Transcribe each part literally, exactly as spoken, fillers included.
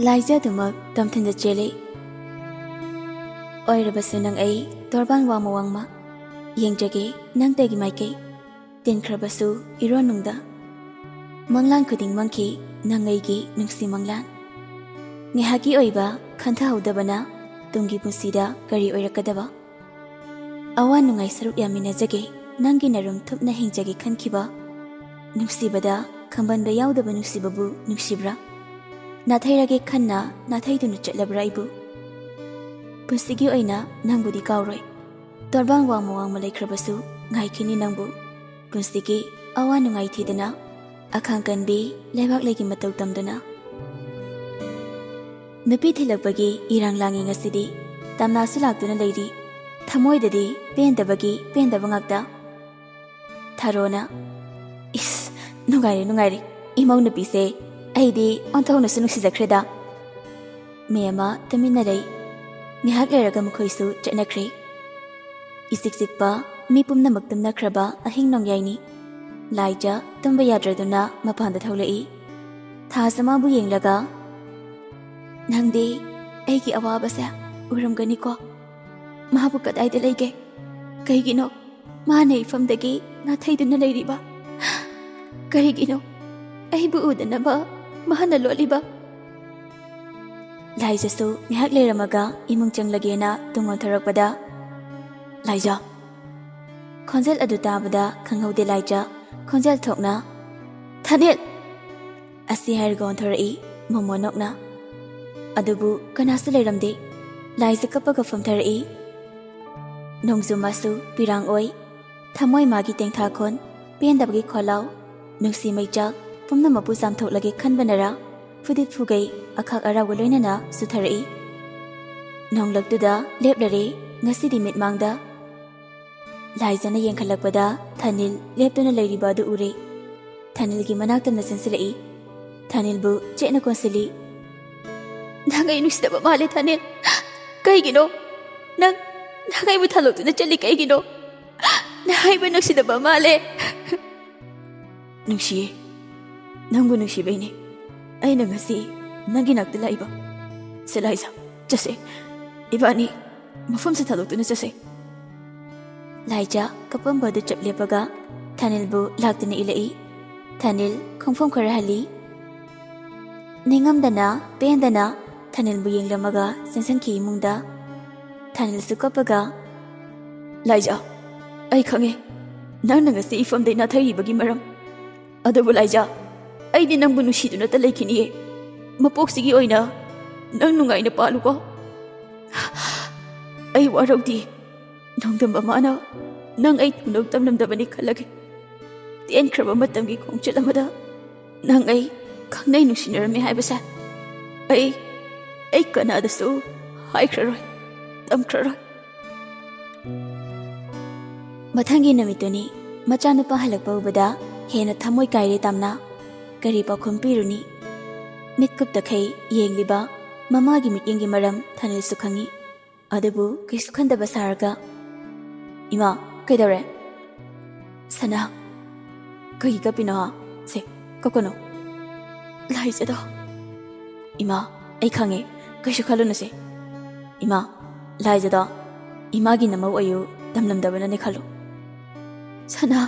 ꯂꯥꯏꯖꯥꯗꯨꯃꯛ ꯇꯝꯊꯤꯟꯗ ꯆꯦꯜꯂꯤ꯫ ꯑꯣꯏꯔꯕꯁꯨ ꯅꯪ ꯑꯩ ꯇꯣꯔꯕꯥꯟ ꯋꯥꯡꯃ ꯋꯥꯡꯃ ꯌꯦꯡꯖꯒꯦ ꯅꯪꯇꯒꯤ ꯃꯥꯏꯀꯩ꯫ ꯇꯤꯟꯈ꯭ꯔꯕꯁꯨ ꯏꯔꯣꯟꯅꯨꯡꯗ꯫ ꯃꯪꯂꯥꯟ ꯈꯨꯗꯤꯡ ꯃꯪꯈꯤ ꯅꯪ ꯑꯩꯒꯤ ꯅꯨꯡꯁꯤ ꯃꯪꯂꯥꯟ꯫ ꯉꯥꯏꯍꯥꯛꯀꯤ ꯑꯣꯏꯕ ꯈꯟꯊꯍꯧꯗꯕꯅ ꯇꯨꯡꯒꯤ ꯄꯨꯟꯁꯤꯗ ꯀꯔꯤ ꯑꯣꯏꯔꯛꯀꯗꯕ? ꯑꯋꯥ ꯅꯨꯡꯉꯥꯏ ꯁꯔꯨꯛ ꯌꯥꯃꯤꯟꯅꯖꯒꯦ, ꯅꯪꯒꯤ ꯅꯔꯨꯝ ꯊꯨꯞꯅ ꯍꯤꯡꯖꯒꯦ ꯈꯟꯈꯤꯕ꯫ ꯅꯨꯡꯁꯤꯕꯗ ꯈꯝꯕꯟꯕ ꯌꯥꯎꯗꯕ ꯅꯨꯡꯁꯤꯕꯕꯨ ꯅꯨꯡꯁꯤꯕ꯭ꯔꯥ? ꯅꯥꯊꯩꯔꯒꯦ ꯈꯟꯅ ꯅꯥꯊꯩꯗꯨꯅ ꯆꯠꯂꯕ꯭ꯔꯥ ꯑꯩꯕꯨ? ꯄꯨꯟꯁꯤꯒꯤ ꯑꯣꯏꯅ ꯅꯪꯕꯨꯗꯤ ꯀꯥꯎꯔꯣꯏ꯫ ꯇꯣꯔꯕꯥꯡ ꯋꯥꯡꯃ ꯋꯥꯡꯃ ꯂꯩꯈ꯭ꯔꯕꯁꯨ ꯉꯥꯏꯈꯤꯅꯤ ꯅꯪꯕꯨ꯫ ꯄꯨꯟꯁꯤꯒꯤ ꯑꯋꯥ ꯅꯨꯡꯉꯥꯏ ꯊꯤꯗꯅ, ꯑꯈꯥꯡ ꯀꯟꯕꯤ ꯂꯩꯕꯥꯛ ꯂꯩꯒꯤ ꯃꯇꯧ ꯇꯝꯗꯨꯅ꯫ ꯅꯨꯄꯤ ꯊꯤꯜꯂꯛꯄꯒꯤ ꯏꯔꯥꯡ ꯂꯥꯡꯉꯤ ꯉꯁꯤꯗꯤ꯫ ꯇꯝꯅꯥꯁꯨ ꯂꯥꯛꯇꯨꯅ ꯂꯩꯔꯤ꯫ ꯊꯃꯣꯏꯗꯗꯤ ꯄꯦꯟꯗꯕꯒꯤ ꯄꯦꯟꯗꯕ ꯉꯥꯛꯇ꯫ ꯊꯔꯣꯅ, "ꯏꯁ, ꯅꯨꯡꯉꯥꯏꯔꯦ, ꯅꯨꯡꯉꯥꯏꯔꯦ꯫ ꯏꯃꯧ ꯅꯨꯄꯤꯁꯦ ꯑꯩꯗꯤ ꯑꯣꯟꯊꯣꯛꯅꯁꯨ ꯅꯨꯡꯁꯤꯖꯈ꯭ꯔꯦꯗ꯫" ꯃꯦꯝꯃ ꯇꯨꯃꯤꯟꯅ ꯂꯩ꯫ ꯉꯥꯏꯍꯥꯛ ꯂꯩꯔꯒ ꯃꯈꯣꯏꯁꯨ ꯆꯠꯅꯈ꯭ꯔꯦ꯫ ꯏꯆꯤꯛ ꯆꯤꯛꯄ, ꯃꯤ ꯄꯨꯝꯅꯃꯛ ꯇꯨꯝꯅꯈ꯭ꯔꯕ ꯑꯍꯤꯡ ꯅꯣꯡꯌꯥꯏꯅꯤ꯫ ꯂꯥꯏꯖ ꯇꯨꯝꯕ ꯌꯥꯗ꯭ꯔꯗꯨꯅ ꯃꯄꯥꯟꯗ ꯊꯣꯛꯂꯛꯏ꯫ ꯊꯥꯖ ꯃꯥꯕꯨ ꯌꯦꯡꯂꯒ, "ꯅꯪꯗꯤ ꯑꯩꯒꯤ ꯑꯋꯥꯕꯁꯦ ꯎꯔꯝꯒꯅꯤꯀꯣ? ꯃꯥꯕꯨ ꯀꯗꯥꯏꯗ ꯂꯩꯒꯦ? ꯀꯩꯒꯤꯅꯣ ꯃꯥꯅ ꯏꯐꯝꯗꯒꯤ ꯅꯥꯊꯩꯗꯨꯅ ꯂꯩꯔꯤꯕ? ꯀꯩꯒꯤꯅꯣ ꯑꯩꯕꯨ ꯎꯗꯅꯕ ꯃꯥꯅ ꯂꯣꯠꯂꯤꯕ?" ꯂꯥꯏꯖꯁꯨ ꯉꯥꯏꯍꯥꯛ ꯂꯩꯔꯝꯃꯒ ꯏꯃꯨꯡ ꯆꯪꯂꯒꯦꯅ ꯇꯨꯡ ꯑꯣꯟꯊꯣꯔꯛꯄꯗ, "ꯂꯥꯏꯖ!" ꯈꯣꯟꯖꯦꯜ ꯑꯗꯨ ꯇꯥꯕꯗ ꯈꯪꯍꯧꯗꯦ ꯂꯥꯏꯖ ꯈꯣꯟꯖꯦꯜ ꯊꯣꯛꯅ, "ꯊꯥꯅꯤꯜ!" ꯑꯁꯤ ꯍꯥꯏꯔꯒ ꯑꯣꯟꯊꯣꯔꯛꯏ ꯃꯣꯃꯣ ꯅꯣꯛꯅ꯫ ꯑꯗꯨꯕꯨ ꯀꯅꯥꯁꯨ ꯂꯩꯔꯝꯗꯦ꯫ ꯂꯥꯏꯖ ꯀꯞꯄꯒ ꯐꯝꯊꯔꯛꯏ꯫ ꯅꯣꯡꯖꯨ ꯃꯥꯁꯨ ꯄꯤꯔꯥꯡ ꯑꯣꯏ꯫ ꯊꯃꯣꯏ ꯃꯥꯒꯤ ꯇꯦꯡꯊꯥꯈꯣꯟ, ꯄꯦꯟꯗꯕꯒꯤ ꯈꯣꯜꯂꯥꯎ, ꯅꯨꯡꯁꯤ ꯃꯩꯆꯥꯛ ꯄꯨꯝꯅꯃꯛꯄꯨ ꯆꯥꯝꯊꯣꯛꯂꯒꯦ ꯈꯟꯕꯅꯔ ꯐꯨꯗꯤꯠ ꯐꯨꯒꯩ ꯑꯈꯥꯛ ꯑꯔꯥꯎꯒ ꯂꯣꯏꯅꯅ ꯆꯨꯊꯔꯛꯏ꯫ ꯅꯣꯡꯂꯛꯇꯨꯗ ꯂꯦꯞꯂꯔꯦ ꯉꯁꯤꯗꯤ ꯃꯤꯠꯃꯥꯡꯗ꯫ ꯂꯥꯏꯖꯅ ꯌꯦꯡꯈꯠꯂꯛꯄꯗ ꯊꯥꯅꯤꯜ ꯂꯦꯞꯇꯨꯅ ꯂꯩꯔꯤꯕ ꯑꯗꯨ ꯎꯔꯦ꯫ ꯊꯥꯅꯤꯜꯒꯤ ꯃꯅꯥꯛꯇ ꯆꯪꯁꯤꯜꯂꯛꯏ꯫ ꯊꯥꯅꯤꯜꯕꯨ ꯆꯦꯠꯅ ꯀꯣꯟꯁꯤꯜꯂꯤ꯫ "ꯅꯪ ꯑꯩ ꯅꯨꯡꯁꯤꯗꯕ ꯃꯥꯜꯂꯦ, ꯊꯥꯅꯤꯜ꯫ ꯀꯩꯒꯤꯅꯣ? ꯅꯪ, ꯅꯪ ꯑꯩꯕꯨ ꯊꯥꯗꯣꯛꯇꯨꯅ ꯆꯠꯂꯤ ꯀꯩꯒꯤꯅꯣ? ꯅꯪ ꯑꯩꯕꯨ ꯅꯨꯡꯁꯤꯗꯕ ꯃꯥꯜꯂꯦ꯫" "ꯅꯨꯡꯁꯤꯌꯦ꯫ ꯅꯪꯕꯨ ꯅꯨꯡꯁꯤꯕꯩꯅꯦ ꯑꯩꯅ ꯉꯁꯤ ꯅꯪꯒꯤ ꯅꯥꯛꯇ ꯂꯥꯛꯏꯕ꯫ ꯁꯦ ꯂꯥꯏꯖꯥ, ꯆꯠꯁꯦ꯫ ꯏꯕꯥꯅꯤ ꯃꯐꯝꯁꯦ ꯊꯥꯗꯣꯛꯇꯨꯅ ꯆꯠꯁꯦ꯫ ꯂꯥꯏꯖꯥ ꯀꯞꯄꯝꯕ ꯑꯗꯨ ꯆꯞ ꯂꯦꯞꯄꯒ ꯊꯥꯅꯤꯜꯕꯨ ꯂꯥꯛꯇꯨꯅ ꯏꯜꯂꯛꯏ꯫ ꯊꯥꯅꯤꯜ ꯈꯣꯡꯐꯝ ꯈꯔ ꯍꯜꯂꯤ꯫ ꯅꯤꯡꯉꯝꯗꯅ ꯄꯦꯟꯗꯅ ꯊꯥꯅꯤꯜꯕꯨ ꯌꯦꯡꯂꯝꯃꯒ ꯆꯪꯁꯤꯟꯈꯤ ꯏꯃꯨꯡꯗ꯫ ꯊꯥꯅꯤꯜꯁꯨ ꯀꯞꯄꯒ, "ꯂꯥꯏꯖꯥ, ꯑꯩ ꯈꯪꯉꯦ ꯅꯪꯅ ꯉꯁꯤ ꯏꯐꯝꯗꯩ ꯅꯥꯊꯩꯔꯤꯕꯒꯤ ꯃꯔꯝ꯫ ꯑꯗꯨꯕꯨ ꯂꯥꯏꯖꯥ, ꯑꯩꯗꯤ ꯅꯪꯕꯨ ꯅꯨꯡꯁꯤꯗꯨꯅꯇ ꯂꯩꯈꯤꯅꯤꯌꯦ꯫ ꯃꯄꯣꯛꯁꯤꯒꯤ ꯑꯣꯏꯅ ꯅꯪ ꯅꯨꯡꯉꯥꯏꯅ ꯄꯥꯜꯂꯨꯀꯣ꯫ ꯑꯩ ꯋꯥꯔꯧꯗꯦ꯫ ꯅꯣꯡꯗꯝꯕ ꯃꯥꯅ ꯅꯪ ꯑꯩ ꯊꯨꯡꯅꯕ ꯇꯝꯂꯝꯗꯕꯅꯤ ꯈꯜꯂꯒꯦ꯫ ꯇꯦꯟꯈ꯭ꯔꯕ ꯃꯇꯝꯒꯤ ꯈꯣꯡꯆꯠ ꯑꯃꯗ ꯅꯪ ꯑꯩ ꯈꯪꯅꯩ ꯅꯨꯡꯁꯤꯅꯔꯝꯃꯤ ꯍꯥꯏꯕꯁꯦ ꯑꯩ, ꯑꯩ ꯀꯅꯥꯗꯁꯨ ꯍꯥꯏꯈ꯭ꯔꯔꯣꯏ, ꯇꯝꯈ꯭ꯔꯔꯣꯏ꯫" ꯃꯊꯪꯒꯤ ꯅꯨꯃꯤꯠꯇꯨꯅꯤ꯫ ꯃꯆꯥꯅꯨꯄꯥ ꯍꯜꯂꯛꯄ ꯎꯕꯗ ꯍꯦꯟꯅ ꯊꯃꯣꯏ ꯀꯥꯏꯔꯦ ꯇꯥꯝꯅ꯫ ꯀꯔꯤ ꯄꯥꯎꯈꯨꯝ ꯄꯤꯔꯨꯅꯤ? ꯃꯤꯠ ꯀꯨꯞꯇꯈꯩ ꯌꯦꯡꯂꯤꯕ ꯃꯃꯥꯒꯤ ꯃꯤꯠꯌꯦꯡꯒꯤ ꯃꯔꯝ ꯊꯥꯅꯤꯜꯁꯨ ꯈꯪꯏ꯫ ꯑꯗꯨꯕꯨ ꯀꯩꯁꯨ ꯈꯟꯗꯕ ꯁꯥꯔꯒ, "ꯏꯃꯥ, ꯀꯩꯗꯧꯔꯦ?" "ꯁꯅꯥ, ꯀꯩꯒꯤ ꯀꯞꯄꯤꯅꯣ? ꯁꯦ, ꯀꯞꯀꯅꯨ꯫ ꯂꯥꯏꯖꯗꯣ꯫" "ꯏꯃꯥ, ꯑꯩ ꯈꯪꯉꯦ, ꯀꯩꯁꯨ ꯈꯜꯂꯨꯅꯨꯁꯦ꯫ ꯏꯃꯥ, ꯂꯥꯏꯖꯗꯣ ꯏꯃꯥꯒꯤ ꯅꯃꯧ ꯑꯣꯏꯌꯨ ꯇꯝꯂꯝꯗꯕꯅꯅꯦ ꯈꯜꯂꯨ꯫" "ꯁꯅꯥ꯫"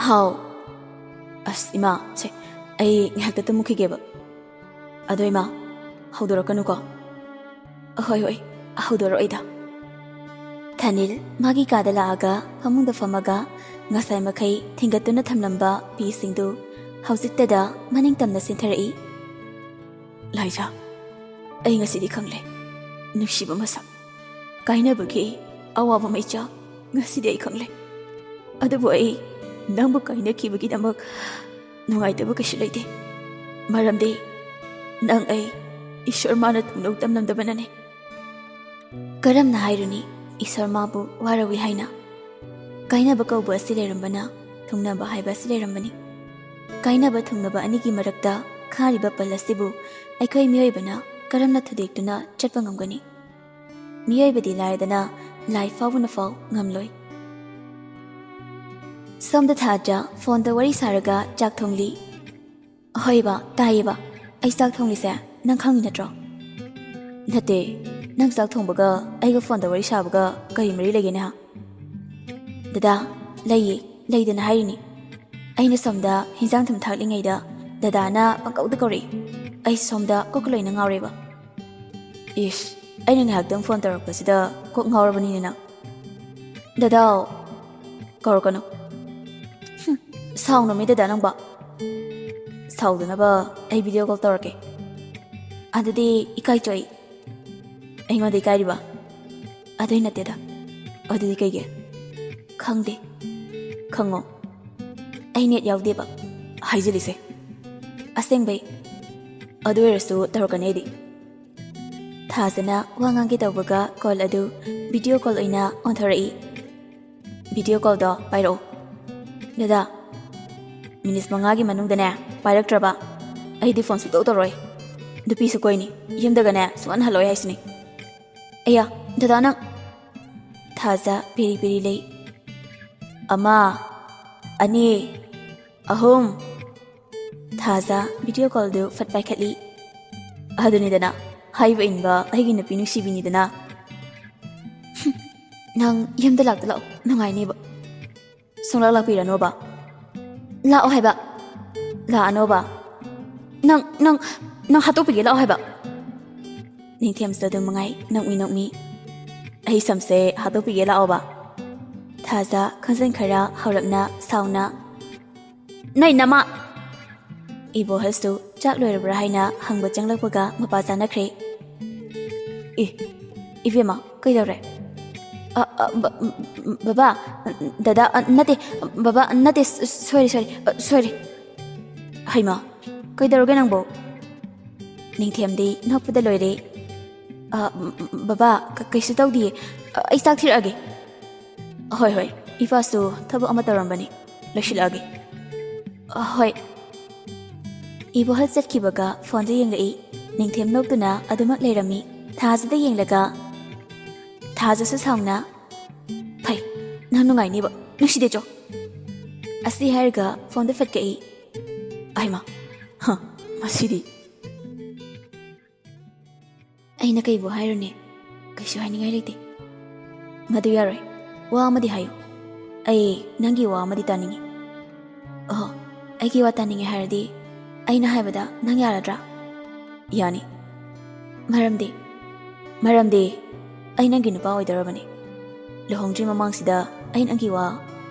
"ꯍꯥꯎ꯫" "ꯑꯁ, ꯏꯃꯥ, ꯁꯦ, ꯑꯩ ꯉꯥꯏꯍꯥꯛꯇ ꯇꯨꯝꯃꯨꯈꯤꯒꯦꯕ꯫" "ꯑꯗꯣ ꯏꯃꯥ, ꯍꯧꯗꯣꯔꯛꯀꯅꯨꯀꯣ꯫" "ꯑꯍꯣꯏ, ꯍꯣꯏ, ꯍꯧꯗꯣꯔꯛꯑꯣꯏꯗ꯫" ꯊꯥꯅꯤꯜ ꯃꯥꯒꯤ ꯀꯥꯗ ꯂꯥꯛꯑꯒ ꯐꯃꯨꯡꯗ ꯐꯝꯃꯒ ꯉꯁꯥꯏ ꯃꯈꯩ ꯊꯤꯡꯒꯠꯇꯨꯅ ꯊꯝꯂꯝꯕ ꯐꯤꯁꯤꯡꯗꯨ ꯍꯧꯖꯤꯛꯇꯗ ꯃꯅꯤꯡ ꯇꯝꯅ ꯆꯦꯟꯊꯔꯛꯏ꯫ "ꯂꯥꯏꯖꯥ, ꯑꯩ ꯉꯁꯤꯗꯤ ꯈꯪꯂꯦ ꯅꯨꯡꯁꯤꯕ ꯃꯁꯛ꯫ ꯀꯥꯏꯅꯕꯒꯤ ꯑꯋꯥꯕ ꯃꯩꯆꯥꯛ ꯉꯁꯤꯗꯤ ꯑꯩ ꯈꯪꯂꯦ꯫ ꯑꯗꯨꯕꯨ ꯑꯩ ꯅꯪꯕꯨ ꯀꯥꯏꯅꯈꯤꯕꯒꯤꯗꯃꯛ ꯅꯨꯡꯉꯥꯏꯇꯕ ꯀꯩꯁꯨ ꯂꯩꯇꯦ꯫ ꯃꯔꯝꯗꯤ ꯅꯪ ꯑꯩ ꯏꯁꯣꯔ ꯃꯥꯅ ꯊꯨꯡꯅꯧ ꯇꯝꯂꯝꯗꯕꯅꯅꯤ꯫" ꯀꯔꯝꯅ ꯍꯥꯏꯔꯨꯅꯤ ꯏꯁꯣꯔ ꯃꯥꯕꯨ ꯋꯥꯔꯧꯏ ꯍꯥꯏꯅ? ꯀꯥꯏꯅꯕ ꯀꯧꯕ ꯑꯁꯤ ꯂꯩꯔꯝꯕꯅ, ꯊꯨꯡꯅꯕ ꯍꯥꯏꯕ ꯑꯁꯤ ꯂꯩꯔꯝꯕꯅꯤ꯫ ꯀꯥꯏꯅꯕ ꯊꯨꯡꯅꯕ ꯑꯅꯤꯒꯤ ꯃꯔꯛꯇ ꯈꯥꯔꯤꯕ ꯄꯜ ꯑꯁꯤꯕꯨ ꯑꯩꯈꯣꯏ ꯃꯤꯑꯣꯏꯕꯅ ꯀꯔꯝꯅ ꯊꯨꯗꯦꯛꯇꯨꯅ ꯆꯠꯄ ꯉꯝꯒꯅꯤ? ꯃꯤꯑꯣꯏꯕꯗꯤ ꯂꯥꯏꯔꯗꯅ ꯂꯥꯏ ꯐꯥꯎꯕꯅ ꯐꯥꯎ ꯉꯝꯂꯣꯏ꯫ ꯁꯣꯝꯗ ꯊꯥꯖ ꯐꯣꯟꯗ ꯋꯥꯔꯤ ꯁꯥꯔꯒ ꯆꯥꯛ ꯊꯣꯡꯂꯤ꯫ "ꯍꯣꯏꯕ, ꯇꯥꯏꯌꯦꯕ꯫ ꯑꯩ ꯆꯥꯛ ꯊꯣꯡꯂꯤꯁꯦ ꯅꯪ ꯈꯪꯉꯤ ꯅꯠꯇ꯭ꯔꯣ? ꯅꯠꯇꯦ, ꯅꯪ ꯆꯥꯛ ꯊꯣꯡꯕꯒ ꯑꯩꯒ ꯐꯣꯟꯗ ꯋꯥꯔꯤ ꯁꯥꯕꯒ ꯀꯔꯤ ꯃꯔꯤ ꯂꯩꯒꯦꯅꯦ, ꯍꯥ? ꯗꯗꯥ, ꯂꯩꯌꯦ, ꯂꯩꯗꯅ ꯍꯥꯏꯔꯤꯅꯤ꯫ ꯑꯩꯅ ꯁꯣꯝꯗ ꯍꯤꯟꯖꯥꯡ ꯊꯨꯝ ꯊꯥꯛꯂꯤꯉꯩꯗ ꯗꯗꯥꯅ ꯄꯪꯀꯧꯗ ꯀꯧꯔꯛꯏ꯫ ꯑꯩ ꯁꯣꯝꯗ ꯀꯣꯛꯀ ꯂꯣꯏꯅ ꯉꯥꯎꯔꯦꯕ꯫ ꯏꯁ, ꯑꯩꯅ ꯉꯥꯏꯍꯥꯛꯇꯪ ꯐꯣꯟ ꯇꯧꯔꯛꯄꯁꯤꯗ ꯀꯣꯛ ꯉꯥꯎꯔꯕꯅꯤꯅꯦ ꯅꯪ꯫ ꯗꯗꯥꯎ, ꯀꯧꯔꯛꯀꯅꯨ꯫ ꯍꯨꯝ, ꯁꯥꯎꯅꯨꯃꯤ ꯗꯗꯥ ꯅꯪꯕꯣ꯫ ꯁꯥꯎꯗꯅꯕ ꯑꯩ ꯚꯤꯗꯤꯑꯣ ꯀꯣꯜ ꯇꯧꯔꯛꯀꯦ꯫ ꯑꯗꯨꯗꯤ ꯏꯀꯥꯏ ꯆꯣꯏ꯫ ꯑꯩꯉꯣꯟꯗ ꯏꯀꯥꯏꯔꯤꯕ? ꯑꯗꯨꯏ ꯅꯠꯇꯦꯗ꯫ ꯑꯗꯨꯗꯤ ꯀꯩꯒꯤ? ꯈꯪꯗꯦ꯫ ꯈꯪꯉꯣ꯫ ꯑꯩ ꯅꯦꯠ ꯌꯥꯎꯗꯦꯕ꯫ ꯍꯥꯏꯖꯤꯜꯂꯤꯁꯦ꯫ ꯑꯁꯦꯡꯕꯩ꯫ ꯑꯗꯨ ꯑꯣꯏꯔꯁꯨ ꯇꯧꯔꯛꯀꯅꯤ ꯑꯩꯗꯤ꯫ ꯊꯥꯖꯅ ꯋꯥ ꯉꯥꯡꯒꯦ ꯇꯧꯕꯒ ꯀꯣꯜ ꯑꯗꯨ ꯚꯤꯗꯤꯑꯣ ꯀꯣꯜ ꯑꯣꯏꯅ ꯑꯣꯟꯊꯣꯔꯛꯏ꯫ ꯚꯤꯗꯤꯑꯣ ꯀꯣꯜꯗꯣ ꯄꯥꯏꯔꯛꯑꯣ꯫ ꯗꯗꯥ, ꯃꯤꯅꯤꯠ ꯃꯉꯥꯒꯤ ꯃꯅꯨꯡꯗꯅꯦ ꯄꯥꯏꯔꯛꯇ꯭ꯔꯕ ꯑꯩꯗꯤ ꯐꯣꯟ ꯁꯨꯡꯇꯧ ꯇꯧꯔꯣꯏ꯫ ꯅꯨꯄꯤꯁꯨ ꯀꯣꯏꯅꯤ, ꯌꯨꯝꯗꯒꯅꯦ ꯁꯨꯡꯍꯟ ꯍꯜꯂꯣꯏ ꯍꯥꯏꯁꯤꯅꯤ꯫ ꯑꯌꯥ, ꯗꯗꯥ ꯅꯪ꯫ ꯊꯥꯖ ꯄꯦꯔꯤ ꯄꯦꯔꯤ ꯂꯩ꯫ ꯑꯃ, ꯑꯅꯤ, ꯑꯍꯨꯝ꯫ ꯊꯥꯖ ꯚꯤꯗꯤꯑꯣ ꯀꯣꯜꯗꯨ ꯐꯠ ꯄꯥꯏꯈꯠꯂꯤ꯫ ꯑꯗꯨꯅꯤꯗꯅ, ꯍꯥꯏꯕ ꯏꯟꯕ ꯑꯩꯒꯤ ꯅꯨꯄꯤ ꯅꯨꯡꯁꯤꯕꯤꯅꯤꯗꯅ꯫ ꯅꯪ ꯌꯨꯝꯗ ꯂꯥꯛꯇ ꯂꯥꯛꯑꯣ, ꯅꯨꯡꯉꯥꯏꯅꯤꯕ꯫ ꯁꯨꯡꯂꯥꯛ ꯂꯥꯛꯄꯤꯔꯅꯣꯕ꯫ ꯂꯥꯛꯑꯣ ꯍꯥꯏꯕ꯫ ꯂꯥꯛꯑꯅꯣꯕ꯫ ꯅꯪ, ꯅꯪ, ꯅꯪ ꯍꯥꯠꯇꯣꯛꯄꯤꯒꯦ ꯂꯥꯛꯑꯣ ꯍꯥꯏꯕ꯫ ꯅꯤꯡꯊꯦꯝꯁꯨ ꯑꯗꯨꯝ ꯃꯉꯥꯏ ꯅꯣꯛꯃꯤ ꯅꯣꯛꯃꯤ꯫ ꯑꯩ ꯁꯝꯁꯦ ꯍꯥꯠꯇꯣꯛꯄꯤꯒꯦ ꯂꯥꯛꯑꯣꯕ꯫ ꯊꯥꯖ ꯈꯣꯟꯖꯦꯜ ꯈꯔ ꯍꯧꯔꯞꯅ ꯁꯥꯎꯅ꯫ ꯅꯣꯏ ꯅꯃꯥ! ꯏꯕꯣꯍꯜꯁꯨ ꯆꯥꯛ ꯂꯣꯏꯔꯕ꯭ꯔꯥ ꯍꯥꯏꯅ ꯍꯪꯕ ꯆꯪꯂꯛꯄꯒ ꯃꯄꯥ ꯆꯥꯅꯈ꯭ꯔꯦ꯫ ꯑꯦ, ꯏꯕꯦꯝꯃ, ꯀꯩꯗꯧꯔꯦ? ꯑ, ꯑ, ꯕ-, ꯕꯕꯥ, ꯗꯗꯥ, ꯑ, ꯅꯠꯇꯦ, ꯕꯕꯥ, ꯅꯠꯇꯦ, ꯁ-, ꯁꯣꯏꯔꯦ, ꯁꯣꯏꯔꯦ, ꯑ, ꯁꯣꯏꯔꯦ꯫ ꯍꯩꯃꯥ, ꯀꯩꯗꯧꯔꯒꯦ ꯅꯪꯕꯣ? ꯅꯤꯡꯊꯦꯝꯗꯤ ꯅꯣꯛꯄꯗ ꯂꯣꯏꯔꯦ꯫ ꯑ, ꯕꯕꯥ, ꯀ-, ꯀꯩꯁꯨ ꯇꯧꯗꯤꯌꯦ꯫ ꯑ, ꯑꯩ ꯆꯥꯛ ꯊꯤꯔꯛꯑꯒꯦ꯫ ꯍꯣꯏ, ꯍꯣꯏ, ꯏꯄꯥꯁꯨ ꯊꯕꯛ ꯑꯃ ꯇꯧꯔꯝꯕꯅꯤ, ꯂꯣꯏꯁꯤꯜꯂꯛꯑꯒꯦ꯫ ꯑ, ꯍꯣꯏ꯫ ꯏꯕꯣꯍꯜ ꯆꯠꯈꯤꯕꯒ ꯐꯣꯟꯗ ꯌꯦꯡꯂꯛꯏ꯫ ꯅꯤꯡꯊꯦꯝ ꯅꯣꯛꯇꯨꯅ ꯑꯗꯨꯃꯛ ꯂꯩꯔꯝꯃꯤ꯫ ꯊꯥꯖꯗ ꯌꯦꯡꯂꯒ, ꯊꯥꯖꯁꯨ ꯁꯥꯎꯅ, "ꯐꯩ, ꯅꯪ ꯅꯨꯡꯉꯥꯏꯅꯤꯕ, ꯅꯨꯡꯁꯤꯗꯦ ꯆꯣ"꯫ ꯑꯁꯤ ꯍꯥꯏꯔꯒ ꯐꯣꯟꯗ ꯐꯠ ꯀꯛꯏ꯫ ꯑꯩꯃ, ꯍ, ꯃꯁꯤꯗꯤ꯫ ꯑꯩꯅ ꯀꯩꯕꯨ ꯍꯥꯏꯔꯨꯅꯤ? ꯀꯩꯁꯨ ꯍꯥꯏꯅꯤꯡꯉꯥꯏ ꯂꯩꯇꯦ꯫ ꯃꯗꯨ ꯌꯥꯔꯣꯏ꯫ ꯋꯥ ꯑꯃꯗꯤ ꯍꯥꯏꯌꯨ꯫ ꯑꯩ ꯅꯪꯒꯤ ꯋꯥ ꯑꯃꯗꯤ ꯇꯥꯅꯤꯡꯉꯤ꯫ ꯑꯣꯍꯣ, ꯑꯩꯒꯤ ꯋꯥ ꯇꯥꯅꯤꯡꯉꯦ ꯍꯥꯏꯔꯗꯤ ꯑꯩꯅ ꯍꯥꯏꯕꯗ ꯅꯪ ꯌꯥꯔꯗ꯭ꯔꯥ? ꯌꯥꯅꯤ꯫ ꯃꯔꯝꯗꯤ? ꯃꯔꯝꯗꯤ ꯑꯩ ꯅꯪꯒꯤ ꯅꯨꯄꯥ ꯑꯣꯏꯗꯧꯔꯕꯅꯤ꯫ ꯂꯨꯍꯣꯡꯗ꯭ꯔꯤ ꯃꯃꯥꯡꯁꯤꯗ ꯑꯩ ꯅꯪꯒꯤ ꯋꯥ,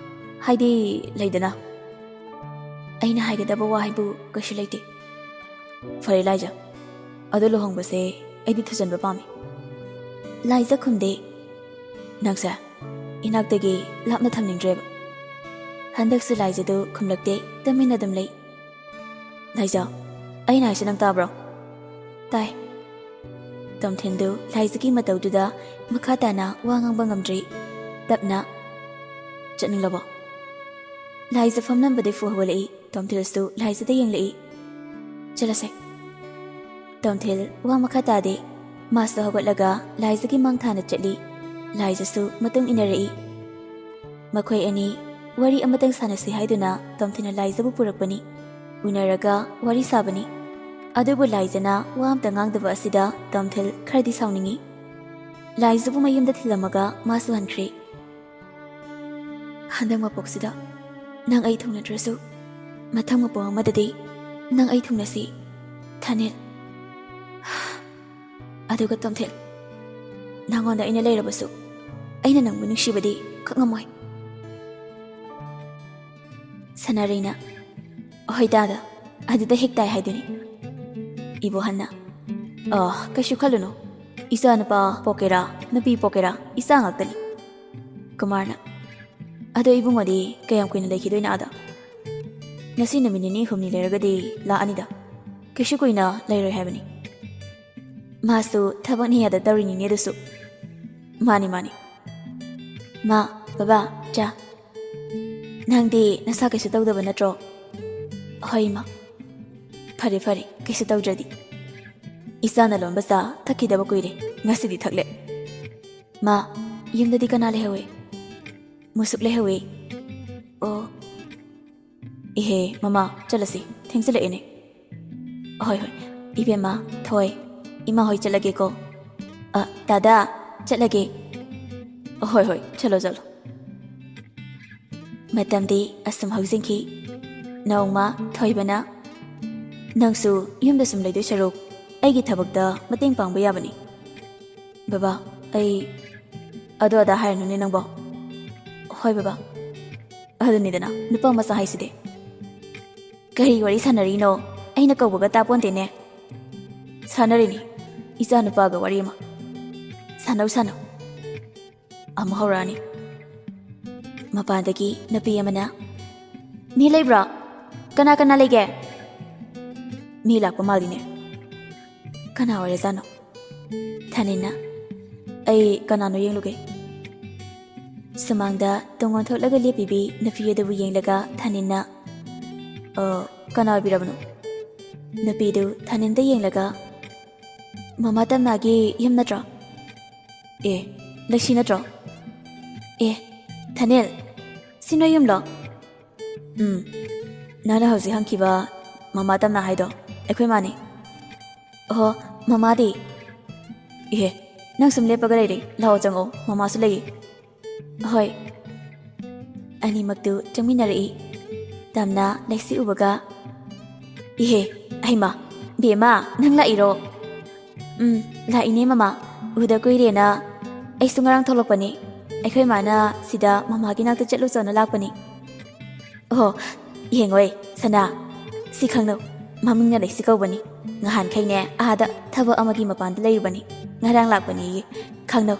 ꯍꯥꯏꯗꯤ, ꯂꯩꯗꯅ, ꯑꯩꯅ ꯍꯥꯏꯒꯗꯕ ꯋꯥ ꯍꯥꯏꯕꯨ ꯀꯩꯁꯨ ꯂꯩꯇꯦ꯫ ꯐꯔꯦ ꯂꯥꯏꯖ, ꯑꯗꯣ ꯂꯨꯍꯣꯡꯕꯁꯦ ꯑꯩꯗꯤ ꯊꯨꯖꯟꯕ ꯄꯥꯝꯃꯤ꯫ ꯂꯥꯏꯖ ꯈꯨꯝꯗꯦ꯫ ꯅꯪꯁꯦ ꯏꯅꯥꯛꯇꯒꯤ ꯂꯥꯞꯅ ꯊꯝꯅꯤꯡꯗ꯭ꯔꯦꯕ꯫ ꯍꯟꯗꯛꯁꯨ ꯂꯥꯏꯖꯗꯨ ꯈꯨꯝꯂꯛꯇꯦ, ꯇꯨꯃꯤꯟꯅ ꯑꯗꯨꯝ ꯂꯩ꯫ ꯂꯥꯏꯖ, ꯑꯩꯅ ꯍꯥꯏꯁꯦ ꯅꯪ ꯇꯥꯕ꯭ꯔꯣ? ꯇꯥꯏ꯫ ꯇꯣꯝꯊꯤꯟꯗꯨ ꯂꯥꯏꯖꯒꯤ ꯃꯇꯧꯗꯨꯗ ꯃꯈꯥ ꯇꯥꯅ ꯋꯥ ꯉꯥꯡꯕ ꯉꯝꯗ꯭ꯔꯤ꯫ ꯇꯞꯅ, "ꯆꯠꯅꯤꯡꯂꯕꯣ?" ꯂꯥꯏꯖ ꯐꯝꯂꯝꯕꯗꯩ ꯐꯨ ꯍꯧꯒꯠꯂꯛꯏ꯫ ꯇꯣꯝꯊꯤꯜꯁꯨ ꯂꯥꯏꯖꯗ ꯌꯦꯡꯂꯛꯏ꯫ "ꯆꯠꯂꯁꯦ꯫" ꯇꯣꯝꯊꯤꯜ ꯋꯥ ꯃꯈꯥ ꯇꯥꯗꯦ꯫ ꯃꯥꯁꯨ ꯍꯧꯒꯠꯂꯒ ꯂꯥꯏꯖꯒꯤ ꯃꯥꯡ ꯊꯥꯅ ꯆꯠꯂꯤ꯫ ꯂꯥꯏꯖꯁꯨ ꯃꯇꯨꯡ ꯏꯟꯅꯔꯛꯏ꯫ ꯃꯈꯣꯏ ꯑꯅꯤ ꯋꯥꯔꯤ ꯑꯃꯇꯪ ꯁꯥꯟꯅꯁꯤ ꯍꯥꯏꯗꯨꯅ ꯇꯣꯝꯊꯤꯜꯅ ꯂꯥꯏꯖꯕꯨ ꯄꯨꯔꯛꯄꯅꯤ꯫ ꯎꯅꯔꯒ ꯋꯥꯔꯤ ꯁꯥꯕꯅꯤ꯫ ꯑꯗꯨꯕꯨ ꯂꯥꯏꯖꯅ ꯋꯥ ꯑꯃꯇ ꯉꯥꯡꯗꯕ ꯑꯁꯤꯗ ꯇꯣꯝꯊꯤꯜ ꯈꯔꯗꯤ ꯁꯥꯎꯅꯤꯡꯏ꯫ ꯂꯥꯏꯖꯕꯨ ꯃꯌꯨꯝꯗ ꯊꯤꯜꯂꯝꯃꯒ ꯃꯥꯁꯨ ꯍꯟꯈ꯭ꯔꯦ꯫ "ꯍꯟꯗꯛ ꯃꯄꯣꯛꯁꯤꯗ ꯅꯪ ꯑꯩ ꯊꯨꯡꯅꯗ꯭ꯔꯁꯨ, ꯃꯊꯪ ꯃꯄꯣꯛ ꯑꯃꯗꯗꯤ ꯅꯪ ꯑꯩ ꯊꯨꯡꯅꯁꯤ, ꯊꯥꯅꯤꯜ꯫" "ꯑꯗꯨꯒ ꯇꯣꯝꯊꯤꯜ, ꯅꯪꯉꯣꯟꯗ ꯑꯩꯅ ꯂꯩꯔꯕꯁꯨ, ꯑꯩꯅ ꯅꯪꯕꯨ ꯅꯨꯡꯁꯤꯕꯗꯤ ꯈꯛ ꯉꯝꯃꯣꯏ꯫" ꯁꯅꯥꯔꯩꯅ, "ꯍꯣꯏ ꯗꯥꯗꯥ, ꯑꯗꯨꯗ ꯍꯦꯛ ꯇꯥꯏ ꯍꯥꯏꯗꯨꯅꯤ꯫" ꯏꯕꯣꯍꯟꯅ, "ꯑ, ꯀꯩꯁꯨ ꯈꯜꯂꯨꯅꯨ꯫ ꯏꯆꯥ ꯅꯨꯄꯥ ꯄꯣꯛꯀꯦꯔꯥ, ꯅꯨꯄꯤ ꯄꯣꯛꯀꯦꯔꯥ, ꯏꯆꯥ ꯉꯥꯛꯇꯅꯤ꯫" ꯀꯨꯃꯥꯔꯅ, "ꯑꯗꯣ ꯏꯕꯨꯡꯉꯣꯗꯤ ꯀꯌꯥꯝ ꯀꯨꯏꯅ ꯂꯩꯈꯤꯗꯣꯏꯅꯣ ꯑꯥꯗ?" "ꯉꯁꯤ ꯅꯨꯃꯤꯠ ꯅꯤꯅꯤ ꯍꯨꯝꯅꯤ ꯂꯩꯔꯒꯗꯤ ꯂꯥꯛꯑꯅꯤꯗ꯫ ꯀꯩꯁꯨ ꯀꯨꯏꯅ ꯂꯩꯔꯣꯏ ꯍꯥꯏꯕꯅꯤ꯫" "ꯃꯥꯁꯨ ꯊꯕꯛꯅ ꯌꯥꯗ ꯇꯧꯔꯤꯅꯤꯅꯦ ꯑꯗꯨꯁꯨ꯫" "ꯃꯥꯅꯤ, ꯃꯥꯅꯤ꯫ ꯃꯥ, ꯕꯕꯥ, ꯆꯥ꯫ ꯅꯪꯗꯤ ꯅꯁꯥ ꯀꯩꯁꯨ ꯇꯧꯗꯕ ꯅꯠꯇ꯭ꯔꯣ?" "ꯍꯣꯏ, ꯏꯃꯥ꯫" "ꯐꯔꯦ, ꯐꯔꯦ, ꯀꯩꯁꯨ ꯇꯧꯗ꯭ꯔꯗꯤ꯫ ꯏꯆꯥꯅ ꯂꯣꯟꯕ ꯆꯥ ꯊꯛꯈꯤꯗꯕ ꯀꯨꯏꯔꯦ, ꯉꯁꯤꯗꯤ ꯊꯛꯂꯦ꯫ ꯃꯥ, ꯌꯨꯝꯗꯗꯤ ꯀꯅꯥ ꯂꯩꯍꯧꯋꯦ?" "ꯃꯨꯁꯨꯛ ꯂꯩꯍꯧꯋꯦ꯫" "ꯑꯣ꯫ ꯏꯍꯦ, ꯃꯃꯥ, ꯆꯠꯂꯁꯤ, ꯊꯦꯡꯖꯤꯜꯂꯛꯑꯦꯅꯦ꯫" "ꯍꯣꯏ, ꯍꯣꯏ, ꯏꯕꯦꯝꯃ, ꯊꯣꯏ꯫ ꯏꯃꯥ ꯍꯣꯏ ꯆꯠꯂꯒꯦꯀꯣ꯫ ꯑ, ꯗꯥꯗꯥ, ꯆꯠꯂꯒꯦ꯫ ꯍꯣꯏ, ꯍꯣꯏ, ꯆꯠꯂꯣ, ꯆꯠꯂꯣ꯫ ꯃꯇꯝꯗꯤ ꯑꯁꯨꯝ ꯍꯧꯖꯤꯟꯈꯤ꯫ ꯅꯣꯡꯃ ꯊꯣꯏꯕꯅ, "ꯅꯪꯁꯨ ꯌꯨꯝꯗ ꯁꯨꯝ ꯂꯩꯗꯣꯏ ꯁꯔꯨꯛ ꯑꯩꯒꯤ ꯊꯕꯛꯇ ꯃꯇꯦꯡ ꯄꯥꯡꯕ ꯌꯥꯕꯅꯤ꯫" "ꯕꯕꯥ, ꯑꯩ ꯑꯗꯨ ꯑꯗꯥ ꯍꯥꯏꯔꯅꯨꯅꯦ ꯅꯪꯕꯣ꯫" "ꯍꯣꯏ ꯕꯕꯥ, ꯑꯗꯨꯅꯤꯗꯅ ꯅꯨꯄꯥ ꯃꯆꯥ ꯍꯥꯏꯁꯤꯗꯤ꯫" "ꯀꯔꯤ ꯋꯥꯔꯤ ꯁꯥꯟꯅꯔꯤꯅꯣ? ꯑꯩꯅ ꯀꯧꯕꯒ ꯇꯥꯄꯣꯟꯇꯦꯅꯦ꯫" "ꯁꯥꯟꯅꯔꯤꯅꯤ, ꯏꯆꯥ ꯅꯨꯄꯥꯒ ꯋꯥꯔꯤ ꯑꯃ꯫" "ꯁꯥꯟꯅꯧ, ꯁꯥꯟꯅꯧ꯫" ꯑꯃꯨꯛ ꯍꯧꯔꯛꯑꯅꯤ꯫ ꯃꯄꯥꯟꯗꯒꯤ ꯅꯨꯄꯤ ꯑꯃꯅ, "ꯃꯤ ꯂꯩꯕ꯭ꯔꯣ? ꯀꯅꯥ ꯀꯅꯥ ꯂꯩꯒꯦ?" "ꯃꯤ ꯂꯥꯛꯄ ꯃꯥꯜꯂꯤꯅꯦ꯫ ꯀꯅꯥ ꯑꯣꯏꯔꯖꯥꯠꯅꯣ?" ꯊꯥꯅꯤꯜꯅ, "ꯑꯩ ꯀꯅꯥꯅꯣ ꯌꯦꯡꯂꯨꯒꯦ꯫" ꯁꯨꯃꯥꯡꯗ ꯇꯨꯡ ꯑꯣꯟꯊꯣꯛꯂꯒ ꯂꯦꯞꯄꯤꯕꯤ ꯅꯨꯄꯤ ꯑꯗꯨꯕꯨ ꯌꯦꯡꯂꯒ ꯊꯥꯅꯤꯜꯅ, "ꯑ, ꯀꯅꯥ ꯑꯣꯏꯕꯤꯔꯕꯅꯣ?" ꯅꯨꯄꯤꯗꯨ ꯊꯥꯅꯤꯜꯗ ꯌꯦꯡꯂꯒ, "ꯃꯃꯥ ꯇꯝꯅꯥꯒꯤ ꯌꯨꯝ ꯅꯠꯇ꯭ꯔꯣ? ꯑꯦ, ꯂꯩꯁꯤ ꯅꯠꯇ꯭ꯔꯣ? ꯑꯦ, ꯊꯥꯅꯤꯜ, ꯁꯤ ꯅꯣꯏ ꯌꯨꯝꯂꯣ?" "ꯎꯝ, ꯅꯪꯅ ꯍꯧꯖꯤꯛ ꯍꯪꯈꯤꯕ ꯃꯃꯥ ꯇꯝꯅꯥ ꯍꯥꯏꯗꯣ ꯑꯩꯈꯣꯏ ꯃꯥꯅꯤ꯫" "ꯑꯣꯍꯣ, ꯃꯃꯥꯗꯤ?" "ꯏꯍꯦ, ꯅꯪ ꯁꯨꯝ ꯂꯦꯞꯄꯒ ꯂꯩꯔꯦ, ꯂꯥꯛꯑꯣ ꯆꯪꯉꯛꯑꯣ, ꯃꯃꯥꯁꯨ ꯂꯩꯌꯦ꯫" "ꯍꯣꯏ꯫" ꯑꯅꯤꯃꯛꯇꯨ ꯆꯪꯃꯤꯟꯅꯔꯛꯏ꯫ ꯇꯝꯅꯥ ꯂꯩꯁꯤ ꯎꯕꯒ, "ꯏꯍꯦ, ꯑꯩꯃ, ꯕꯦꯝꯃ, ꯅꯪ ꯂꯥꯛꯏꯔꯣ?" "ꯎꯝ, ꯂꯥꯛꯏꯅꯦ ꯃꯃꯥ, ꯎꯗ ꯀꯨꯏꯔꯦꯅ꯫ ꯑꯩꯁꯨ ꯉꯔꯥꯡ ꯊꯣꯛꯂꯛꯄꯅꯦ, ꯑꯩꯈꯣꯏ ꯃꯥꯅ ꯁꯤꯗ ꯃꯃꯥꯒꯤ ꯅꯥꯛꯇ ꯆꯠꯂꯨꯆꯣꯅ ꯂꯥꯛꯄꯅꯤ꯫" "ꯑꯣꯍꯣ, ꯌꯦꯡꯉꯣꯏ, ꯁꯅꯥ, ꯁꯤ ꯈꯪꯅꯧ, ꯃꯃꯤꯡꯅ ꯂꯩꯁꯤ ꯀꯧꯕꯅꯤ꯫ ꯉꯍꯥꯟꯈꯩꯅꯦ ꯑꯥꯗ ꯊꯕꯛ ꯑꯃꯒꯤ ꯃꯄꯥꯟꯗ ꯂꯩꯔꯨꯕꯅꯤ, ꯉꯔꯥꯡ ꯂꯥꯛꯄꯅꯦꯌꯦ, ꯈꯪꯅꯧ꯫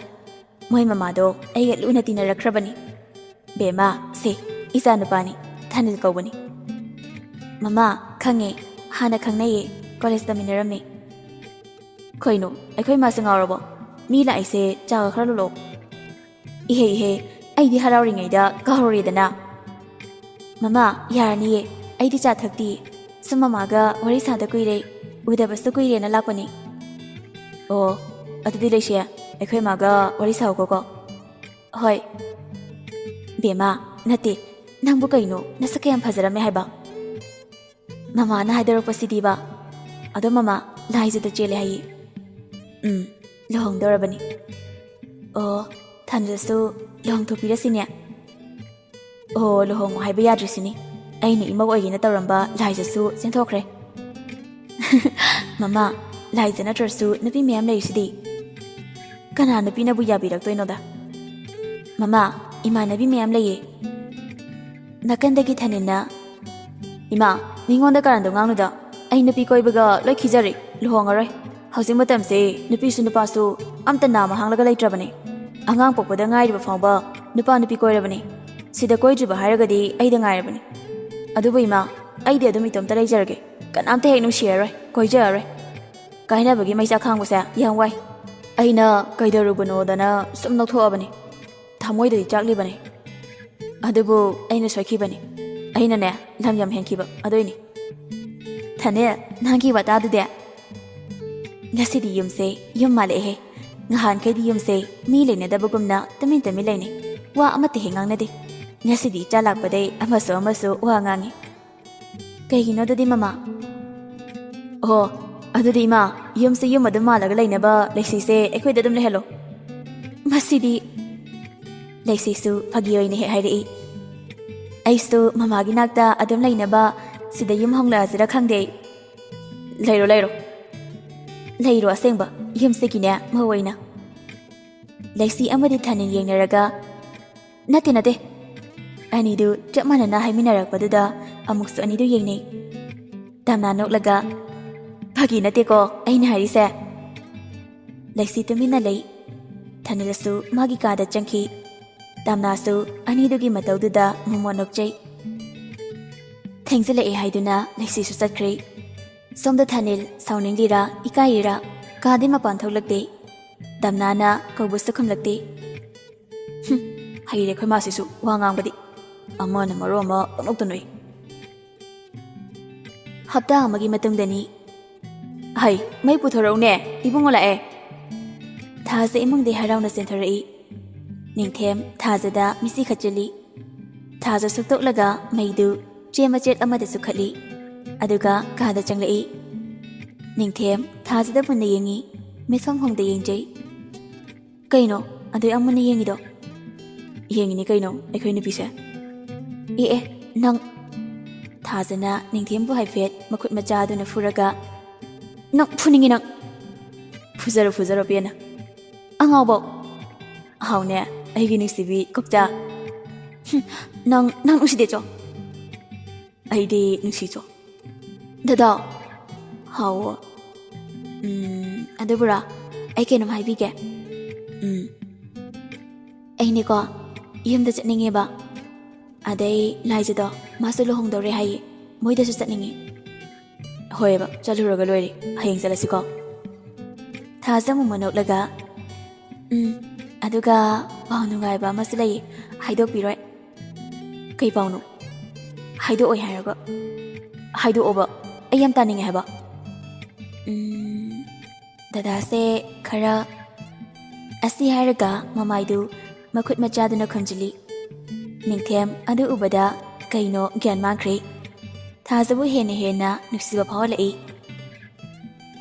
ꯃꯣꯏ ꯃꯃꯥꯗꯣ ꯑꯩꯒ ꯂꯨꯅ ꯇꯤꯟꯅꯔꯛꯈ꯭ꯔꯕꯅꯤ꯫" "ꯕꯦꯝꯃ, ꯁꯦ, ꯏꯆꯥ ꯅꯨꯄꯥꯅꯤ, ꯊꯥꯅꯤꯜ ꯀꯧꯕꯅꯤ꯫" "ꯃꯃꯥ, ꯈꯪꯉꯦ, ꯍꯥꯟꯅ ꯈꯪꯅꯩꯌꯦ, ꯀꯣꯂꯦꯖ ꯇꯝꯃꯤꯟꯅꯔꯝꯃꯤ꯫" "ꯀꯩꯅꯣ, ꯑꯩꯈꯣꯏ ꯃꯥꯁꯦ ꯉꯥꯎꯔꯕꯣ? ꯃꯤ ꯂꯥꯛꯏꯁꯦ, ꯆꯥꯒ ꯈꯔ ꯂꯣꯜꯂꯛꯑꯣ꯫" "ꯏꯍꯦ, ꯏꯍꯦ, ꯑꯩꯗꯤ ꯍꯔꯥꯎꯔꯤꯉꯩꯗ ꯀꯥꯎꯔꯨꯔꯦꯗꯅ꯫" "ꯃꯃꯥ, ꯌꯥꯔꯅꯤꯌꯦ, ꯑꯩꯗꯤ ꯆꯥ ꯊꯛꯇꯤꯌꯦ꯫ ꯁꯨꯝ ꯃꯃꯥꯒ ꯋꯥꯔꯤ ꯁꯥꯗ ꯀꯨꯏꯔꯦ, ꯎꯗꯕꯁꯨ ꯀꯨꯏꯔꯦꯅ ꯂꯥꯛꯄꯅꯤ꯫" "ꯑꯣ, ꯑꯗꯨꯗꯤ ꯂꯩꯁꯤ, ꯑꯩꯈꯣꯏ ꯃꯥꯒ ꯋꯥꯔꯤ ꯁꯥꯎꯀꯣꯀꯣ꯫" "ꯍꯣꯏ꯫" "ꯕꯦꯝꯃ, ꯅꯠꯇꯦ, ꯅꯪꯕꯨ ꯀꯩꯅꯣ, ꯅꯁꯛ ꯀꯌꯥꯝ ꯐꯖꯔꯝꯃꯦ ꯍꯥꯏꯕ?" "ꯃꯃꯥꯅ ꯍꯥꯏꯗꯣꯔꯛꯄꯁꯤꯗꯤꯕ꯫ ꯑꯗꯣ ꯃꯃꯥ, ꯂꯥꯏꯖꯗ ꯆꯦꯜꯂꯦ ꯍꯥꯏꯌꯦ꯫ ꯎꯝ, ꯂꯨꯍꯣꯡꯗꯧꯔꯕꯅꯤ꯫ ꯑꯣ, ꯊꯥꯅꯤꯜꯁꯨ ꯂꯨꯍꯣꯡꯊꯣꯛꯄꯤꯔꯁꯤꯅꯦ꯫ ꯑꯣ, ꯂꯨꯍꯣꯡꯉꯣ ꯍꯥꯏꯕ ꯌꯥꯗ꯭ꯔꯤꯁꯤꯅꯤ꯫ ꯑꯩꯅ ꯏꯃꯧ ꯑꯣꯏꯒꯦꯅ ꯇꯧꯔꯝꯕ ꯂꯥꯏꯖꯁꯨ ꯆꯦꯟꯊꯣꯛꯈ꯭ꯔꯦ꯫ ꯃꯃꯥ, ꯂꯥꯏꯖ ꯅꯠꯇ꯭ꯔꯁꯨ ꯅꯨꯄꯤ ꯃꯌꯥꯝ ꯂꯩꯔꯤꯁꯤꯗꯤ꯫ ꯀꯅꯥ ꯅꯨꯄꯤꯅꯕꯨ ꯌꯥꯕꯤꯔꯛꯇꯣꯏꯅꯣꯗ? ꯃꯃꯥ, ꯏꯃꯥꯟꯅꯕꯤ ꯃꯌꯥꯝ ꯂꯩꯌꯦ꯫ ꯅꯥꯀꯟꯗꯒꯤ ꯊꯥꯅꯤꯜꯅ, "ꯏꯃꯥ, ꯃꯤꯉꯣꯟꯗ ꯀꯔꯟꯗꯣ ꯉꯥꯡꯅꯨꯗ꯫ ꯑꯩ ꯅꯨꯄꯤ ꯀꯣꯏꯕꯒ ꯂꯣꯏ ꯈꯤꯖꯔꯦ꯫ ꯂꯨꯍꯣꯡꯉꯔꯣꯏ꯫ ꯍꯧꯖꯤꯛ ꯃꯇꯝꯁꯦ ꯅꯨꯄꯤꯁꯨ ꯅꯨꯄꯥꯁꯨ ꯑꯝꯇ ꯅꯥꯝꯃ ꯍꯥꯡꯂꯒ ꯂꯩꯇ꯭ꯔꯕꯅꯦ꯫ ꯑꯉꯥꯡ ꯄꯣꯛꯄꯗ ꯉꯥꯏꯔꯤꯕ ꯐꯥꯎꯕ ꯅꯨꯄꯥ ꯅꯨꯄꯤ ꯀꯣꯏꯔꯕꯅꯦ꯫ ꯁꯤꯗ ꯀꯣꯏꯗ꯭ꯔꯤꯕ ꯍꯥꯏꯔꯒꯗꯤ ꯑꯩꯗ ꯉꯥꯏꯔꯕꯅꯤ꯫ ꯑꯗꯨꯕꯨ ꯏꯃꯥ, ꯑꯩꯗꯤ ꯑꯗꯨꯝ ꯏꯇꯣꯝꯇ ꯂꯩꯖꯔꯒꯦ꯫ ꯀꯅꯥꯝꯇ ꯍꯦꯛ ꯅꯨꯡꯁꯤꯔꯔꯣꯏ, ꯀꯣꯏꯖꯔꯔꯣꯏ꯫ ꯀꯥꯏꯅꯕꯒꯤ ꯃꯩꯆꯥꯛ ꯈꯥꯡꯕꯁꯦ ꯌꯥꯝ ꯋꯥꯏ꯫ ꯑꯩꯅ ꯀꯩꯗꯧꯔꯨꯕꯅꯣꯗꯅ ꯁꯨꯝ ꯅꯣꯛꯊꯣꯛꯑꯕꯅꯤ꯫ ꯊꯃꯣꯏꯗꯗꯤ ꯆꯥꯛꯂꯤꯕꯅꯤ꯫ ꯑꯗꯨꯕꯨ ꯑꯩꯅ ꯁꯣꯏꯈꯤꯕꯅꯤ꯫ ꯑꯩꯅꯅꯦ, ꯂꯝ ꯌꯥꯝ ꯍꯦꯟꯈꯤꯕ ꯑꯗꯨꯏꯅꯤ꯫" "ꯊꯥꯅꯤꯜ, ꯅꯪꯒꯤ ꯋꯥꯇꯥꯗꯨꯗꯤ?" "ꯉꯁꯤꯗꯤ ꯌꯨꯝꯁꯦ ꯌꯨꯝ ꯃꯥꯜꯂꯛꯑꯦꯍꯦ꯫ ꯉꯍꯥꯟꯈꯩꯗꯤ ꯌꯨꯝꯁꯦ ꯃꯤ ꯂꯩꯅꯗꯕꯒꯨꯝꯅ ꯇꯨꯃꯤꯟ ꯇꯨꯃꯤꯟ ꯂꯩꯅꯩ꯫ ꯋꯥ ꯑꯃꯠꯇ ꯍꯦꯛ ꯉꯥꯡꯅꯗꯦ꯫ ꯉꯁꯤꯗꯤ ꯏꯆꯥ ꯂꯥꯛꯄꯗꯩ ꯑꯃꯁꯨ ꯑꯃꯁꯨ ꯋꯥ ꯉꯥꯡꯉꯤ꯫ ꯀꯩꯒꯤꯅꯣ ꯑꯗꯨꯗꯤ, ꯃꯃꯥ?" "ꯑꯣ, ꯑꯗꯨꯗꯤ ꯏꯃꯥ, ꯌꯨꯝꯁꯦ ꯌꯨꯝ ꯑꯗꯨꯝ ꯃꯥꯜꯂꯒ ꯂꯩꯅꯕ ꯂꯩꯁꯤꯁꯦ ꯑꯩꯈꯣꯏꯗ ꯑꯗꯨꯝ ꯂꯩꯍꯜꯂꯣ꯫" ꯃꯁꯤꯗꯤ꯫ ꯂꯩꯁꯤꯁꯨ ꯐꯥꯒꯤ ꯑꯣꯏꯅ ꯍꯦꯛ ꯍꯥꯏꯔꯛꯏ꯫ "ꯑꯩꯁꯨ ꯃꯃꯥꯒꯤ ꯅꯥꯛꯇ ꯑꯗꯨꯝ ꯂꯩꯅꯕ ꯁꯤꯗ ꯌꯨꯝ ꯍꯣꯡꯂꯛꯑꯁꯤꯔ ꯈꯪꯗꯦ꯫ ꯂꯩꯔꯣ, ꯂꯩꯔꯣ꯫ ꯂꯩꯔꯣ, ꯑꯁꯦꯡꯕ ꯌꯨꯝꯁꯤꯒꯤꯅꯦ ꯃꯧ ꯑꯣꯏꯅ꯫" ꯂꯩꯁꯤ ꯑꯃꯗꯤ ꯊꯥꯅꯤꯜ ꯌꯦꯡꯅꯔꯒ, "ꯅꯠꯇꯦ, ꯅꯠꯇꯦ꯫" ꯑꯅꯤꯗꯨ ꯆꯞ ꯃꯥꯟꯅꯅ ꯍꯥꯏꯃꯤꯟꯅꯔꯛꯄꯗꯨꯗ ꯑꯃꯨꯛꯁꯨ ꯑꯅꯤꯗꯨ ꯌꯦꯡꯅꯩ꯫ ꯗꯥꯝꯅꯥ ꯅꯣꯛꯂꯒ, "ꯐꯥꯒꯤ ꯅꯠꯇꯦꯀꯣ ꯑꯩꯅ ꯍꯥꯏꯔꯤꯁꯦ꯫" ꯂꯩꯁꯤ ꯇꯨꯃꯤꯟꯅ ꯂꯩ꯫ ꯊꯥꯅꯤꯜꯁꯨ ꯃꯥꯒꯤ ꯀꯥꯗ ꯆꯪꯈꯤ꯫ ꯗꯥꯝꯅꯥꯁꯨ ꯑꯅꯤꯗꯨꯒꯤ ꯃꯇꯧꯗꯨꯗ ꯃꯣꯃꯣꯟ ꯅꯣꯛꯆꯩ꯫ ꯊꯦꯡꯖꯤꯜꯂꯛꯑꯦ ꯍꯥꯏꯗꯨꯅ ꯂꯩꯁꯤꯁꯨ ꯆꯠꯈ꯭ꯔꯦ꯫ ꯁꯣꯝꯗ ꯊꯥꯅꯤꯜ ꯁꯥꯎꯅꯤꯡꯂꯤꯔꯥ ꯏꯀꯥꯏꯔꯤꯔꯥ ꯀꯥꯗꯩ ꯃꯄꯥꯟ ꯊꯣꯛꯂꯛꯇꯦ꯫ ꯗꯥꯝꯅꯥꯅ ꯀꯧꯕꯁꯨ ꯈꯨꯝꯂꯛꯇꯦ꯫ "ꯍꯨꯝ, ꯍꯩꯔꯦ ꯑꯩꯈꯣꯏ ꯃꯥꯁꯤꯁꯨ ꯋꯥ ꯉꯥꯡꯕꯗꯤ꯫ ꯑꯃꯅ ꯃꯔꯣꯟ ꯑꯃ ꯄꯪꯅꯣꯛꯇ ꯅꯣꯛꯏ꯫" ꯍꯞꯇꯥ ꯑꯃꯒꯤ ꯃꯇꯨꯡꯗꯅꯤ꯫ "ꯍꯩ, ꯃꯩ ꯄꯨꯊꯣꯔꯛꯎꯅꯦ, ꯏꯕꯨꯡꯉꯣ ꯂꯥꯛꯑꯦ꯫" ꯊꯥꯖ ꯏꯃꯨꯡꯗꯒꯤ ꯍꯔꯥꯎꯅ ꯆꯦꯟꯊꯣꯔꯛꯏ꯫ ꯅꯤꯡꯊꯦꯝ ꯊꯥꯖꯗ ꯃꯤꯠꯁꯤ ꯈꯠꯆꯤꯜꯂꯤ꯫ ꯊꯥꯖ ꯁꯨꯛꯇꯣꯛꯂꯒ ꯃꯩꯗꯨ ꯆꯦ ꯃꯆꯦꯠ ꯑꯃꯗ ꯆꯨꯈꯠꯂꯤ꯫ ꯑꯗꯨꯒ ꯀꯥꯗ ꯆꯪꯂꯛꯏ꯫ ꯅꯤꯡꯊꯦꯝ ꯊꯥꯖꯗ ꯃꯨꯟꯅ ꯌꯦꯡꯉꯤ꯫ ꯃꯤꯠꯐꯝ ꯍꯣꯡꯗ ꯌꯦꯡꯖꯩ꯫ "ꯀꯩꯅꯣ ꯑꯗꯨ ꯑꯃꯅ ꯌꯦꯡꯉꯤꯗꯣ?" "ꯌꯦꯡꯉꯤꯅꯤ ꯀꯩꯅꯣ ꯑꯩꯈꯣꯏ ꯅꯨꯄꯤꯁꯦ꯫" "ꯑꯦ ꯑꯦ, ꯅꯪ꯫" ꯊꯥꯖꯅ ꯅꯤꯡꯊꯦꯝꯕꯨ ꯍꯥꯏꯐꯦꯠ ꯃꯈꯨꯠ ꯃꯆꯥꯗꯨꯅ ꯐꯨꯔꯒ, "ꯅꯪ ꯐꯨꯅꯤꯡꯉꯤ ꯅꯪ꯫ ꯐꯨꯖꯔꯣ ꯐꯨꯖꯔꯣ ꯄꯦꯟꯅ꯫ ꯑꯉꯥꯎꯕꯧ꯫ ꯍꯥꯎꯅꯦ, ꯑꯩꯒꯤ ꯅꯨꯡꯁꯤꯕꯤ ꯀꯧꯇꯥ꯫ ꯍꯨꯝ, ꯅꯪ, ꯅꯪ ꯅꯨꯡꯁꯤꯗꯦ ꯆꯣ꯫ ꯑꯩꯗꯤ ꯅꯨꯡꯁꯤ ꯆꯣ꯫ ꯗꯗꯥ꯫ ꯍꯥꯎ꯫ ꯎꯝ, ꯑꯗꯨꯕꯨꯔꯥ, ꯑꯩ ꯀꯩꯅꯣꯝ ꯍꯥꯏꯕꯤꯒꯦ꯫ ꯎꯝ꯫ ꯑꯩꯅꯦꯀꯣ, ꯌꯨꯝꯗ ꯆꯠꯅꯤꯡꯉꯦꯕ꯫ ꯑꯗꯩ ꯂꯥꯏꯖꯗꯣ, ꯃꯥꯁꯨ ꯂꯨꯍꯣꯡꯗꯧꯔꯦ ꯍꯥꯏꯌꯦ꯫ ꯃꯣꯏꯗꯁꯨ ꯆꯠꯅꯤꯡꯉꯦ꯫" "ꯍꯣꯏꯕ, ꯆꯠꯂꯨꯔꯒ ꯂꯣꯏꯔꯦ꯫ ꯍꯌꯦꯡ ꯆꯠꯂꯁꯤꯀꯣ꯫" ꯊꯥꯖ ꯑꯃꯨꯛ ꯃꯅꯣꯛꯂꯒ, "ꯎꯝ, ꯑꯗꯨꯒ ꯄꯥꯎ ꯅꯨꯡꯉꯥꯏꯕ ꯑꯃꯁꯨ ꯂꯩꯌꯦ, ꯍꯥꯏꯗꯣꯛꯄꯤꯔꯣꯏ꯫" "ꯀꯩ ꯄꯥꯎꯅꯣ?" "ꯍꯥꯏꯗꯣꯛꯑꯣꯏ ꯍꯥꯏꯔꯒ꯫" "ꯍꯥꯏꯗꯣꯛꯑꯣꯕ, ꯑꯩ ꯌꯥꯝ ꯇꯥꯅꯤꯡꯉꯦ ꯍꯥꯏꯕ꯫" ꯎꯝ, ꯗꯗꯥꯁꯦ ꯈꯔ꯫ ꯑꯁꯤ ꯍꯥꯏꯔꯒ ꯃꯃꯥꯏꯗꯨ ꯃꯈꯨꯠ ꯃꯆꯥꯗꯨꯅ ꯈꯨꯝꯖꯤꯜꯂꯤ꯫ ꯅꯤꯡꯊꯦꯝ ꯑꯗꯨ ꯎꯕꯗ ꯀꯩꯅꯣ ꯒ꯭ꯌꯥꯟ ꯃꯥꯡꯈ꯭ꯔꯦ꯫ ꯊꯥꯖꯕꯨ ꯍꯦꯟꯅ ꯍꯦꯟꯅ ꯅꯨꯡꯁꯤꯕ ꯐꯥꯎꯍꯜꯂꯛꯏ꯫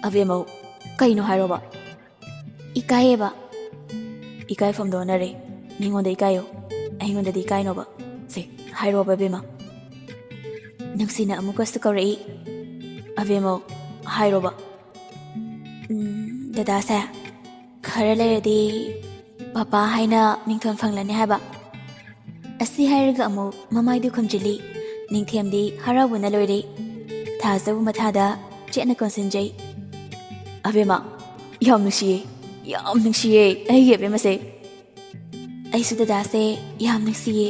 "ꯑꯕꯦꯝꯃꯧ, ꯀꯩꯅꯣ ꯍꯥꯏꯔꯣꯕ꯫" "ꯏꯀꯥꯏꯌꯦꯕ꯫" "ꯏꯀꯥꯏꯐꯝꯗ ꯑꯣꯟꯅꯔꯦ꯫ ꯃꯤꯉꯣꯟꯗ ꯏꯀꯥꯏꯌꯣ, ꯑꯩꯉꯣꯟꯗꯗꯤ ꯏꯀꯥꯏꯅꯣꯕ꯫ ꯁꯦ, ꯍꯥꯏꯔꯣꯕ ꯑꯕꯦꯝꯃ꯫" ꯅꯨꯡꯁꯤꯅ ꯑꯃꯨꯛꯀꯁꯨ ꯀꯧꯔꯛꯏ꯫ "ꯑꯕꯦꯝꯃꯧ, ꯍꯥꯏꯔꯣꯕ꯫" "ꯎꯝ, ꯗꯗꯥꯁꯦ, ꯈꯔ ꯂꯩꯔꯗꯤ ꯄꯄꯥ ꯍꯥꯏꯅ ꯃꯤꯡꯊꯣꯟ ꯐꯪꯂꯅꯤ ꯍꯥꯏꯕ꯫" ꯑꯁꯤ ꯍꯥꯏꯔꯒ ꯑꯃꯨꯛ ꯃꯃꯥꯏꯗꯨ ꯈꯨꯝꯖꯤꯜꯂꯤ꯫ ꯅꯤꯡꯊꯦꯝꯗꯤ ꯍꯔꯥꯎꯕꯅ ꯂꯣꯏꯔꯦ꯫ ꯊꯥꯖꯕ ꯃꯊꯥꯗ ꯆꯦꯠꯅ ꯀꯣꯟꯁꯤꯟꯖꯩ꯫ "ꯑꯕꯦꯝꯃ, ꯌꯥꯝ ꯅꯨꯡꯁꯤꯌꯦ, ꯌꯥꯝ ꯅꯨꯡꯁꯤꯌꯦ ꯑꯩꯒꯤ ꯑꯕꯦꯝꯃꯁꯦ꯫" "ꯑꯩꯁꯨ ꯗꯗꯥꯁꯦ ꯌꯥꯝ ꯅꯨꯡꯁꯤꯌꯦ,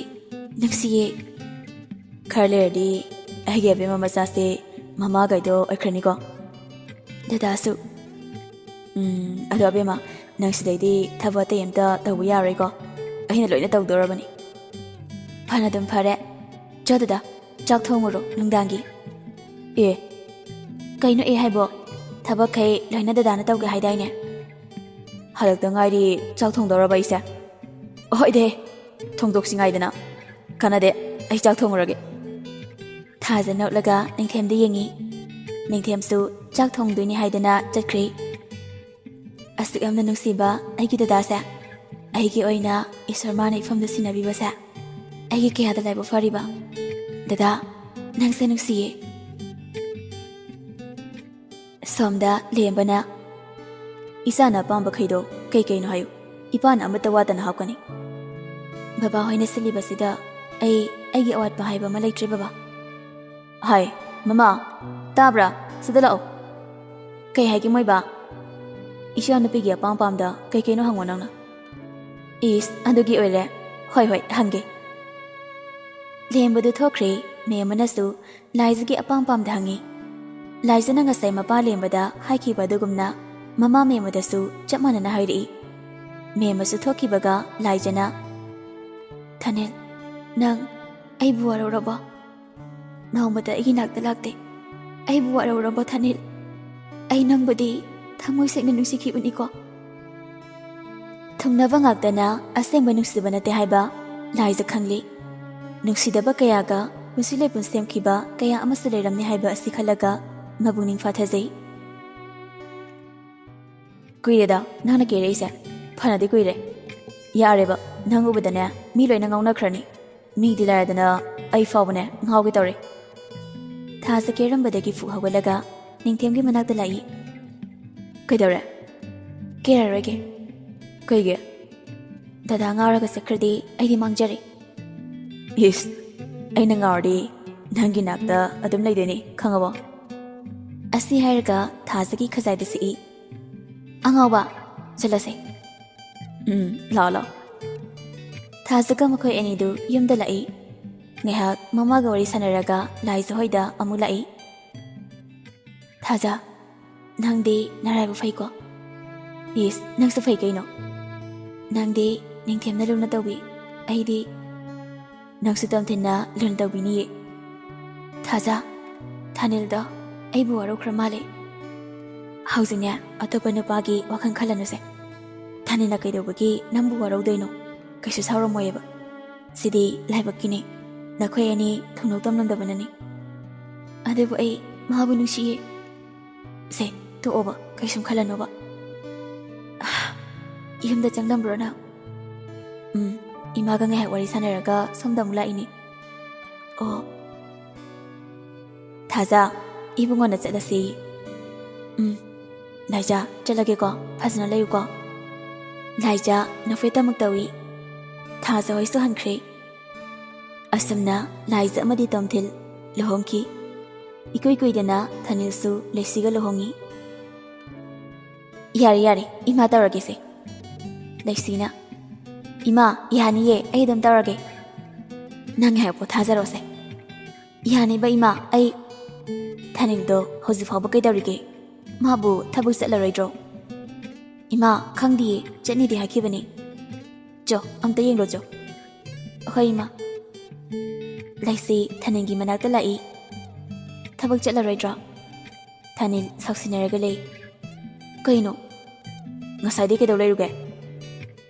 ꯅꯨꯡꯁꯤꯌꯦ꯫" "ꯈꯔ ꯂꯩꯔꯗꯤ ꯑꯩꯒꯤ ꯑꯕꯦꯝꯃ ꯃꯆꯥꯁꯦ ꯃꯃꯥꯒꯩꯗꯣ ꯑꯣꯏꯈ꯭ꯔꯅꯤꯀꯣ, ꯗꯗꯥꯁꯨ꯫" "ꯎꯝ, ꯑꯗꯣ ꯑꯕꯦꯝꯃ, ꯅꯪ ꯁꯤꯗꯩꯗꯤ ꯊꯕꯛ ꯑꯇꯩ ꯑꯝꯇ ꯇꯧꯕ ꯌꯥꯔꯣꯏꯀꯣ, ꯑꯩꯅ ꯂꯣꯏꯅ ꯇꯧꯗꯧꯔꯕꯅꯤ꯫" "ꯐꯅ ꯑꯗꯨꯝ ꯐꯔꯦ꯫ ꯆꯣ ꯗꯗꯥ, ꯆꯥꯛ ꯊꯣꯡꯉꯨꯔꯣ ꯅꯨꯡꯗꯥꯡꯒꯤ꯫" "ꯑꯦ, ꯀꯩꯅꯣ ꯑꯦ ꯍꯥꯏꯕꯣ? ꯊꯕꯛꯈꯩ ꯂꯣꯏꯅ ꯗꯗꯥꯅ ꯇꯧꯒꯦ ꯍꯥꯏꯗꯥꯏꯅꯦ?" "ꯍꯜꯂꯛꯇ ꯉꯥꯏꯔꯤ, ꯆꯥꯛ ꯊꯣꯡꯗꯧꯔꯕ ꯑꯩꯁꯦ?" "ꯍꯣꯏꯗꯦ, ꯊꯣꯡꯗꯣꯛꯁꯤ ꯉꯥꯏꯗꯅ꯫ ꯀꯥꯟꯅꯗꯦ, ꯑꯩ ꯆꯥꯛ ꯊꯣꯡꯉꯨꯔꯒꯦ꯫" ꯊꯥꯖ ꯅꯣꯛꯂꯒ ꯅꯤꯡꯊꯦꯝꯗ ꯌꯦꯡꯉꯤ꯫ ꯅꯤꯡꯊꯦꯝꯁꯨ ꯆꯥꯛ ꯊꯣꯡꯗꯣꯏꯅꯤ ꯍꯥꯏꯗꯅ ꯆꯠꯈ꯭ꯔꯦ꯫ ꯑꯁꯨꯛ ꯌꯥꯝꯅ ꯅꯨꯡꯁꯤꯕ ꯑꯩꯒꯤ ꯗꯗꯥꯁꯦ, ꯑꯩꯒꯤ ꯑꯣꯏꯅ ꯏꯁꯣꯔ ꯃꯥꯅ ꯏꯐꯝꯗ ꯁꯤꯟꯅꯕꯤꯕꯁꯦ ꯑꯩꯒꯤ ꯀꯌꯥꯗ ꯂꯥꯏꯕꯛ ꯐꯔꯤꯕ꯫ ꯗꯗꯥ, ꯅꯪꯁꯦ ꯅꯨꯡꯁꯤꯌꯦ꯫ ꯁꯣꯝꯗ ꯂꯦꯝꯕꯅ, "ꯏꯆꯥꯅ ꯑꯄꯥꯝꯕꯈꯩꯗꯣ ꯀꯩ ꯀꯩꯅꯣ ꯍꯥꯏꯌꯨ, ꯏꯄꯥꯅ ꯑꯃꯠꯇ ꯋꯥꯠꯇꯅ ꯍꯥꯞꯀꯅꯤ꯫ ꯕꯕꯥ ꯍꯣꯏꯅ ꯁꯤꯜꯂꯤꯕꯁꯤꯗ ꯑꯩ, ꯑꯩꯒꯤ ꯑꯋꯥꯠꯄ ꯍꯥꯏꯕ ꯑꯃ ꯂꯩꯇ꯭ꯔꯦ ꯕꯕꯥ꯫" "ꯍꯥꯏ, ꯃꯃꯥ, ꯇꯥꯕ꯭ꯔꯥ? ꯁꯤꯗ ꯂꯥꯛꯑꯣ꯫" "ꯀꯩ ꯍꯥꯏꯒꯦ ꯃꯣꯏꯕꯥ?" "ꯏꯆꯥꯅꯨꯄꯤꯒꯤ ꯑꯄꯥꯝ ꯄꯥꯝꯗ ꯀꯩ ꯀꯩꯅꯣ ꯍꯪꯉꯣ ꯅꯪꯅ꯫" "ꯏꯁ, ꯑꯗꯨꯒꯤ ꯑꯣꯏꯔꯦ꯫ ꯍꯣꯏ, ꯍꯣꯏ, ꯍꯪꯒꯦ꯫" ꯂꯦꯝꯕꯗꯨ ꯊꯣꯛꯈ꯭ꯔꯦ꯫ ꯃꯦꯝ ꯑꯃꯅꯁꯨ ꯂꯥꯏꯖꯒꯤ ꯑꯄꯥꯝ ꯄꯥꯝꯗ ꯍꯪꯉꯤ꯫ ꯂꯥꯏꯖꯅ ꯉꯁꯥꯏ ꯃꯄꯥ ꯂꯦꯝꯕꯗ ꯍꯥꯏꯈꯤꯕ ꯑꯗꯨꯒꯨꯝꯅ ꯃꯃꯥ ꯃꯦꯝ ꯑꯃꯗꯁꯨ ꯆꯞ ꯃꯥꯟꯅꯅ ꯍꯥꯏꯔꯛꯏ꯫ ꯃꯦꯝ ꯑꯃꯁꯨ ꯊꯣꯛꯈꯤꯕꯒ ꯂꯥꯏꯖꯅ, "ꯊꯥꯅꯤꯜ, ꯅꯪ ꯑꯩꯕꯨ ꯋꯥꯔꯧꯔꯕꯣ? ꯅꯣꯡꯃꯇ ꯑꯩꯒꯤ ꯅꯥꯛꯇ ꯂꯥꯛꯇꯦ꯫ ꯑꯩꯕꯨ ꯋꯥꯔꯧꯔꯕꯣ ꯊꯥꯅꯤꯜ? ꯑꯩ ꯅꯪꯕꯨꯗꯤ ꯊꯃꯣꯏ ꯁꯦꯡꯅ ꯅꯨꯡꯁꯤꯈꯤꯕꯅꯤꯀꯣ꯫" ꯊꯨꯡꯅꯕ ꯉꯥꯛꯇꯅ ꯑꯁꯦꯡꯕ ꯅꯨꯡꯁꯤꯕ ꯅꯠꯇꯦ ꯍꯥꯏꯕ ꯂꯥꯏꯖ ꯈꯪꯂꯤ꯫ ꯅꯨꯡꯁꯤꯗꯕ ꯀꯌꯥꯒ ꯄꯨꯟꯁꯤ ꯂꯩꯄꯨꯟ ꯁꯦꯝꯈꯤꯕ ꯀꯌꯥ ꯑꯃꯁꯨ ꯂꯩꯔꯝꯅꯤ ꯍꯥꯏꯕ ꯑꯁꯤ ꯈꯜꯂꯒ ꯃꯕꯨꯛꯅꯤꯡ ꯐꯥꯊꯖꯩ꯫ "ꯀꯨꯏꯔꯦꯗ ꯅꯪꯅ ꯀꯦꯔꯛꯏꯁꯦ, ꯐꯅꯗꯤ ꯀꯨꯏꯔꯦ꯫ ꯌꯥꯔꯦꯕ, ꯅꯪ ꯎꯕꯗꯅꯦ ꯃꯤ ꯂꯣꯏꯅ ꯉꯥꯎꯅꯈ꯭ꯔꯅꯤ꯫ ꯃꯤꯗꯤ ꯂꯥꯏꯔꯗꯅ ꯑꯩ ꯐꯥꯎꯕꯅꯦ ꯉꯥꯎꯒꯦ ꯇꯧꯔꯦ꯫" ꯊꯥꯖ ꯀꯦꯔꯝꯕꯗꯒꯤ ꯐꯨꯛ ꯍꯧꯒꯠꯂꯒ ꯅꯤꯡꯊꯦꯝꯒꯤ ꯃꯅꯥꯛꯇ ꯂꯥꯛꯏ꯫ "ꯀꯩꯗꯧꯔꯦ? ꯀꯦꯔꯔꯣꯏꯒꯦ꯫" "ꯀꯩꯒꯤ?" "ꯗꯗꯥ ꯉꯥꯎꯔꯒ ꯆꯠꯈ꯭ꯔꯗꯤ ꯑꯩꯗꯤ ꯃꯥꯡꯖꯔꯦ꯫" "ꯏꯁ, ꯑꯩꯅ ꯉꯥꯎꯔꯗꯤ ꯅꯪꯒꯤ ꯅꯥꯛꯇ ꯑꯗꯨꯝ ꯂꯩꯗꯣꯏꯅꯤ, ꯈꯪꯉꯕꯣ?" ꯑꯁꯤ ꯍꯥꯏꯔꯒ ꯊꯥꯖꯒꯤ ꯈꯖꯥꯏꯗ ꯁꯤꯛꯏ꯫ "ꯑꯉꯥꯎꯕ, ꯆꯠꯂꯁꯦ꯫" "ꯎꯝ, ꯂꯥꯛꯑꯣ, ꯂꯥꯛꯑꯣ꯫" ꯊꯥꯖꯒ ꯃꯈꯣꯏ ꯑꯅꯤꯗꯨ ꯌꯨꯝꯗ ꯂꯥꯛꯏ꯫ ꯉꯥꯏꯍꯥꯛ ꯃꯃꯥꯒ ꯋꯥꯔꯤ ꯁꯥꯟꯅꯔꯒ ꯂꯥꯏꯖ ꯍꯣꯏꯗ ꯑꯃꯨꯛ ꯂꯥꯛꯏ꯫ "ꯊꯥꯖ, ꯅꯪꯗꯤ ꯅꯔꯥꯏꯕꯛ ꯐꯩꯀꯣ꯫" "ꯏꯁ, ꯅꯪꯁꯨ ꯐꯩ ꯀꯩꯅꯣ꯫ ꯅꯪꯗꯤ ꯅꯤꯡꯊꯦꯝꯅ ꯂꯨꯅ ꯇꯧꯕꯤ, ꯑꯩꯗꯤ ꯅꯪꯁꯨ ꯇꯝꯊꯤꯅ ꯂꯨꯅ ꯇꯧꯕꯤꯅꯤꯌꯦ꯫" "ꯊꯥꯖ, ꯊꯥꯅꯤꯜꯗꯣ ꯑꯩꯕꯨ ꯋꯥꯔꯧꯈ꯭ꯔ ꯃꯥꯜꯂꯦ꯫" "ꯍꯧꯖꯤꯛꯅꯦ ꯑꯇꯣꯞꯄ ꯅꯨꯄꯥꯒꯤ ꯋꯥꯈꯜ ꯈꯜꯂꯅꯨꯁꯦ꯫ ꯊꯥꯅꯤꯜꯅ ꯀꯩꯗꯧꯕꯒꯤ ꯅꯪꯕꯨ ꯋꯥꯔꯧꯗꯣꯏꯅꯣ? ꯀꯩꯁꯨ ꯁꯥꯎꯔꯝꯃꯣꯏꯑꯕ꯫ ꯁꯤꯗꯤ ꯂꯥꯏꯕꯛꯀꯤꯅꯤ꯫ ꯅꯈꯣꯏ ꯑꯅꯤ ꯊꯨꯡꯅꯧ ꯇꯝꯂꯝꯗꯕꯅꯅꯤ꯫ ꯑꯗꯨꯕꯨ ꯑꯩ ꯃꯥꯕꯨ ꯅꯨꯡꯁꯤꯌꯦ꯫" "ꯁꯦ, ꯇꯣꯛꯑꯣꯕ, ꯀꯩꯁꯨꯝ ꯈꯜꯂꯅꯨꯕ꯫" ꯌꯨꯝꯗ ꯆꯪꯂꯝꯕ꯭ꯔꯣ ꯅꯪ? ꯎꯝ, ꯏꯃꯥꯒ ꯉꯥꯏꯍꯥꯛ ꯋꯥꯔꯤ ꯁꯥꯟꯅꯔꯒ ꯁꯣꯝꯗ ꯑꯃꯨꯛ ꯂꯥꯛꯏꯅꯤ꯫ ꯑꯣ, ꯊꯥꯖ, ꯏꯕꯨꯡꯉꯣꯅ ꯆꯠꯂꯁꯤ꯫ ꯎꯝ, ꯂꯥꯏꯖꯥ, ꯆꯠꯂꯒꯦꯀꯣ, ꯐꯖꯅ ꯂꯩꯌꯨꯀꯣ꯫ ꯂꯥꯏꯖꯥ ꯅꯐꯦꯠꯇꯃꯛ ꯇꯧꯏ꯫ ꯊꯥꯖ ꯍꯣꯏꯁꯨ ꯍꯟꯈ꯭ꯔꯦ꯫ ꯑꯁꯨꯝꯅ ꯂꯥꯏꯖꯥ ꯑꯃꯗꯤ ꯇꯣꯝꯊꯤꯜ ꯂꯨꯍꯣꯡꯈꯤ꯫ ꯏꯀꯨꯏ ꯀꯨꯏꯗꯅ ꯊꯥꯅꯤꯜꯁꯨ ꯂꯩꯁꯤꯒ ꯂꯨꯍꯣꯡꯉꯤ꯫ ꯌꯥꯔꯦ, ꯌꯥꯔꯦ, ꯏꯃꯥ ꯇꯧꯔꯒꯦꯁꯦ꯫ ꯂꯩꯁꯤꯅ, ꯏꯃꯥ, ꯌꯥꯅꯤꯌꯦ, ꯑꯩ ꯑꯗꯨꯝ ꯇꯧꯔꯒꯦ꯫ ꯅꯪ ꯉꯥꯏꯍꯥꯛ ꯄꯣꯊꯥꯖꯔꯣꯁꯦ꯫ ꯌꯥꯅꯤꯕ ꯏꯃꯥ, ꯑꯩ꯫ ꯊꯥꯅꯤꯜꯗꯣ ꯍꯧꯖꯤꯛ ꯐꯥꯎꯕ ꯀꯩꯗꯧꯔꯤꯒꯦ? ꯃꯥꯕꯨ ꯊꯕꯛ ꯆꯠꯂꯔꯣꯏꯗ꯭ꯔꯣ? ꯏꯃꯥ, ꯈꯪꯗꯤꯌꯦ, ꯆꯠꯅꯤꯗꯤ ꯍꯥꯏꯈꯤꯕꯅꯤ꯫ ꯆꯣ, ꯑꯝꯇ ꯌꯦꯡꯂꯣ ꯆꯣ꯫ ꯍꯣꯏ ꯏꯃꯥ꯫ ꯂꯩꯁꯤ ꯊꯥꯅꯤꯜꯒꯤ ꯃꯅꯥꯛꯇ ꯂꯥꯛꯏ꯫ ꯊꯕꯛ ꯆꯠꯂꯔꯣꯏꯗ꯭ꯔꯣ? ꯊꯥꯅꯤꯜ ꯁꯥꯎꯁꯤꯟꯅꯔꯒ ꯂꯩ꯫ ꯀꯩꯅꯣ? ꯉꯁꯥꯏꯗꯩ ꯀꯩꯗꯧ ꯂꯩꯔꯨꯒꯦ?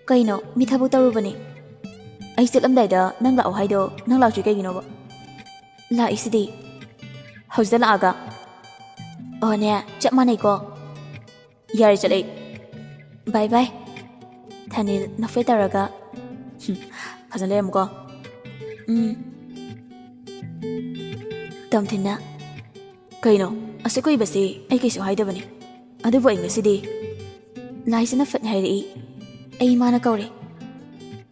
ꯀꯩꯅꯣ, ꯃꯤ ꯊꯕꯛ ꯇꯧꯔꯨꯕꯅꯦ꯫ ꯑꯩ ꯆꯠꯂꯝꯗꯥꯏꯗ ꯅꯪ ꯂꯥꯛꯑꯣ ꯍꯥꯏꯗꯣ ꯅꯪ ꯂꯥꯛꯇ꯭ꯔꯤ ꯀꯩꯒꯤꯅꯣꯕ? ꯂꯥꯛꯏꯁꯤꯗꯤ꯫ ꯍꯧꯖꯤꯛꯇ ꯂꯥꯛꯑꯒ? ꯑꯣꯅꯦ, ꯆꯞ ꯃꯥꯟꯅꯩꯀꯣ꯫ ꯌꯥꯔꯦ, ꯆꯠꯂꯦ꯫ ꯕꯥꯏ ꯕꯥꯏ꯫ ꯊꯥꯅꯤꯜ ꯅꯣꯛꯐꯦꯠ ꯇꯧꯔꯒ, "ꯍꯨꯝ, ꯐꯖꯅ ꯂꯩꯔꯝꯃꯨꯀꯣ꯫" "ꯎꯝ꯫" ꯇꯣꯝꯊꯤꯟꯅ, "ꯀꯩꯅꯣ, ꯑꯁꯨꯛ ꯀꯨꯏꯕꯁꯤ ꯑꯩ ꯀꯩꯁꯨ ꯍꯥꯏꯗꯕꯅꯤ, ꯑꯗꯨꯕꯨ ꯑꯩ ꯉꯁꯤꯗꯤ꯫" ꯂꯥꯏꯖꯥꯅ ꯐꯠ ꯍꯥꯏꯔꯛꯏ, "ꯑꯩ ꯏꯃꯥꯅ ꯀꯧꯔꯦ꯫"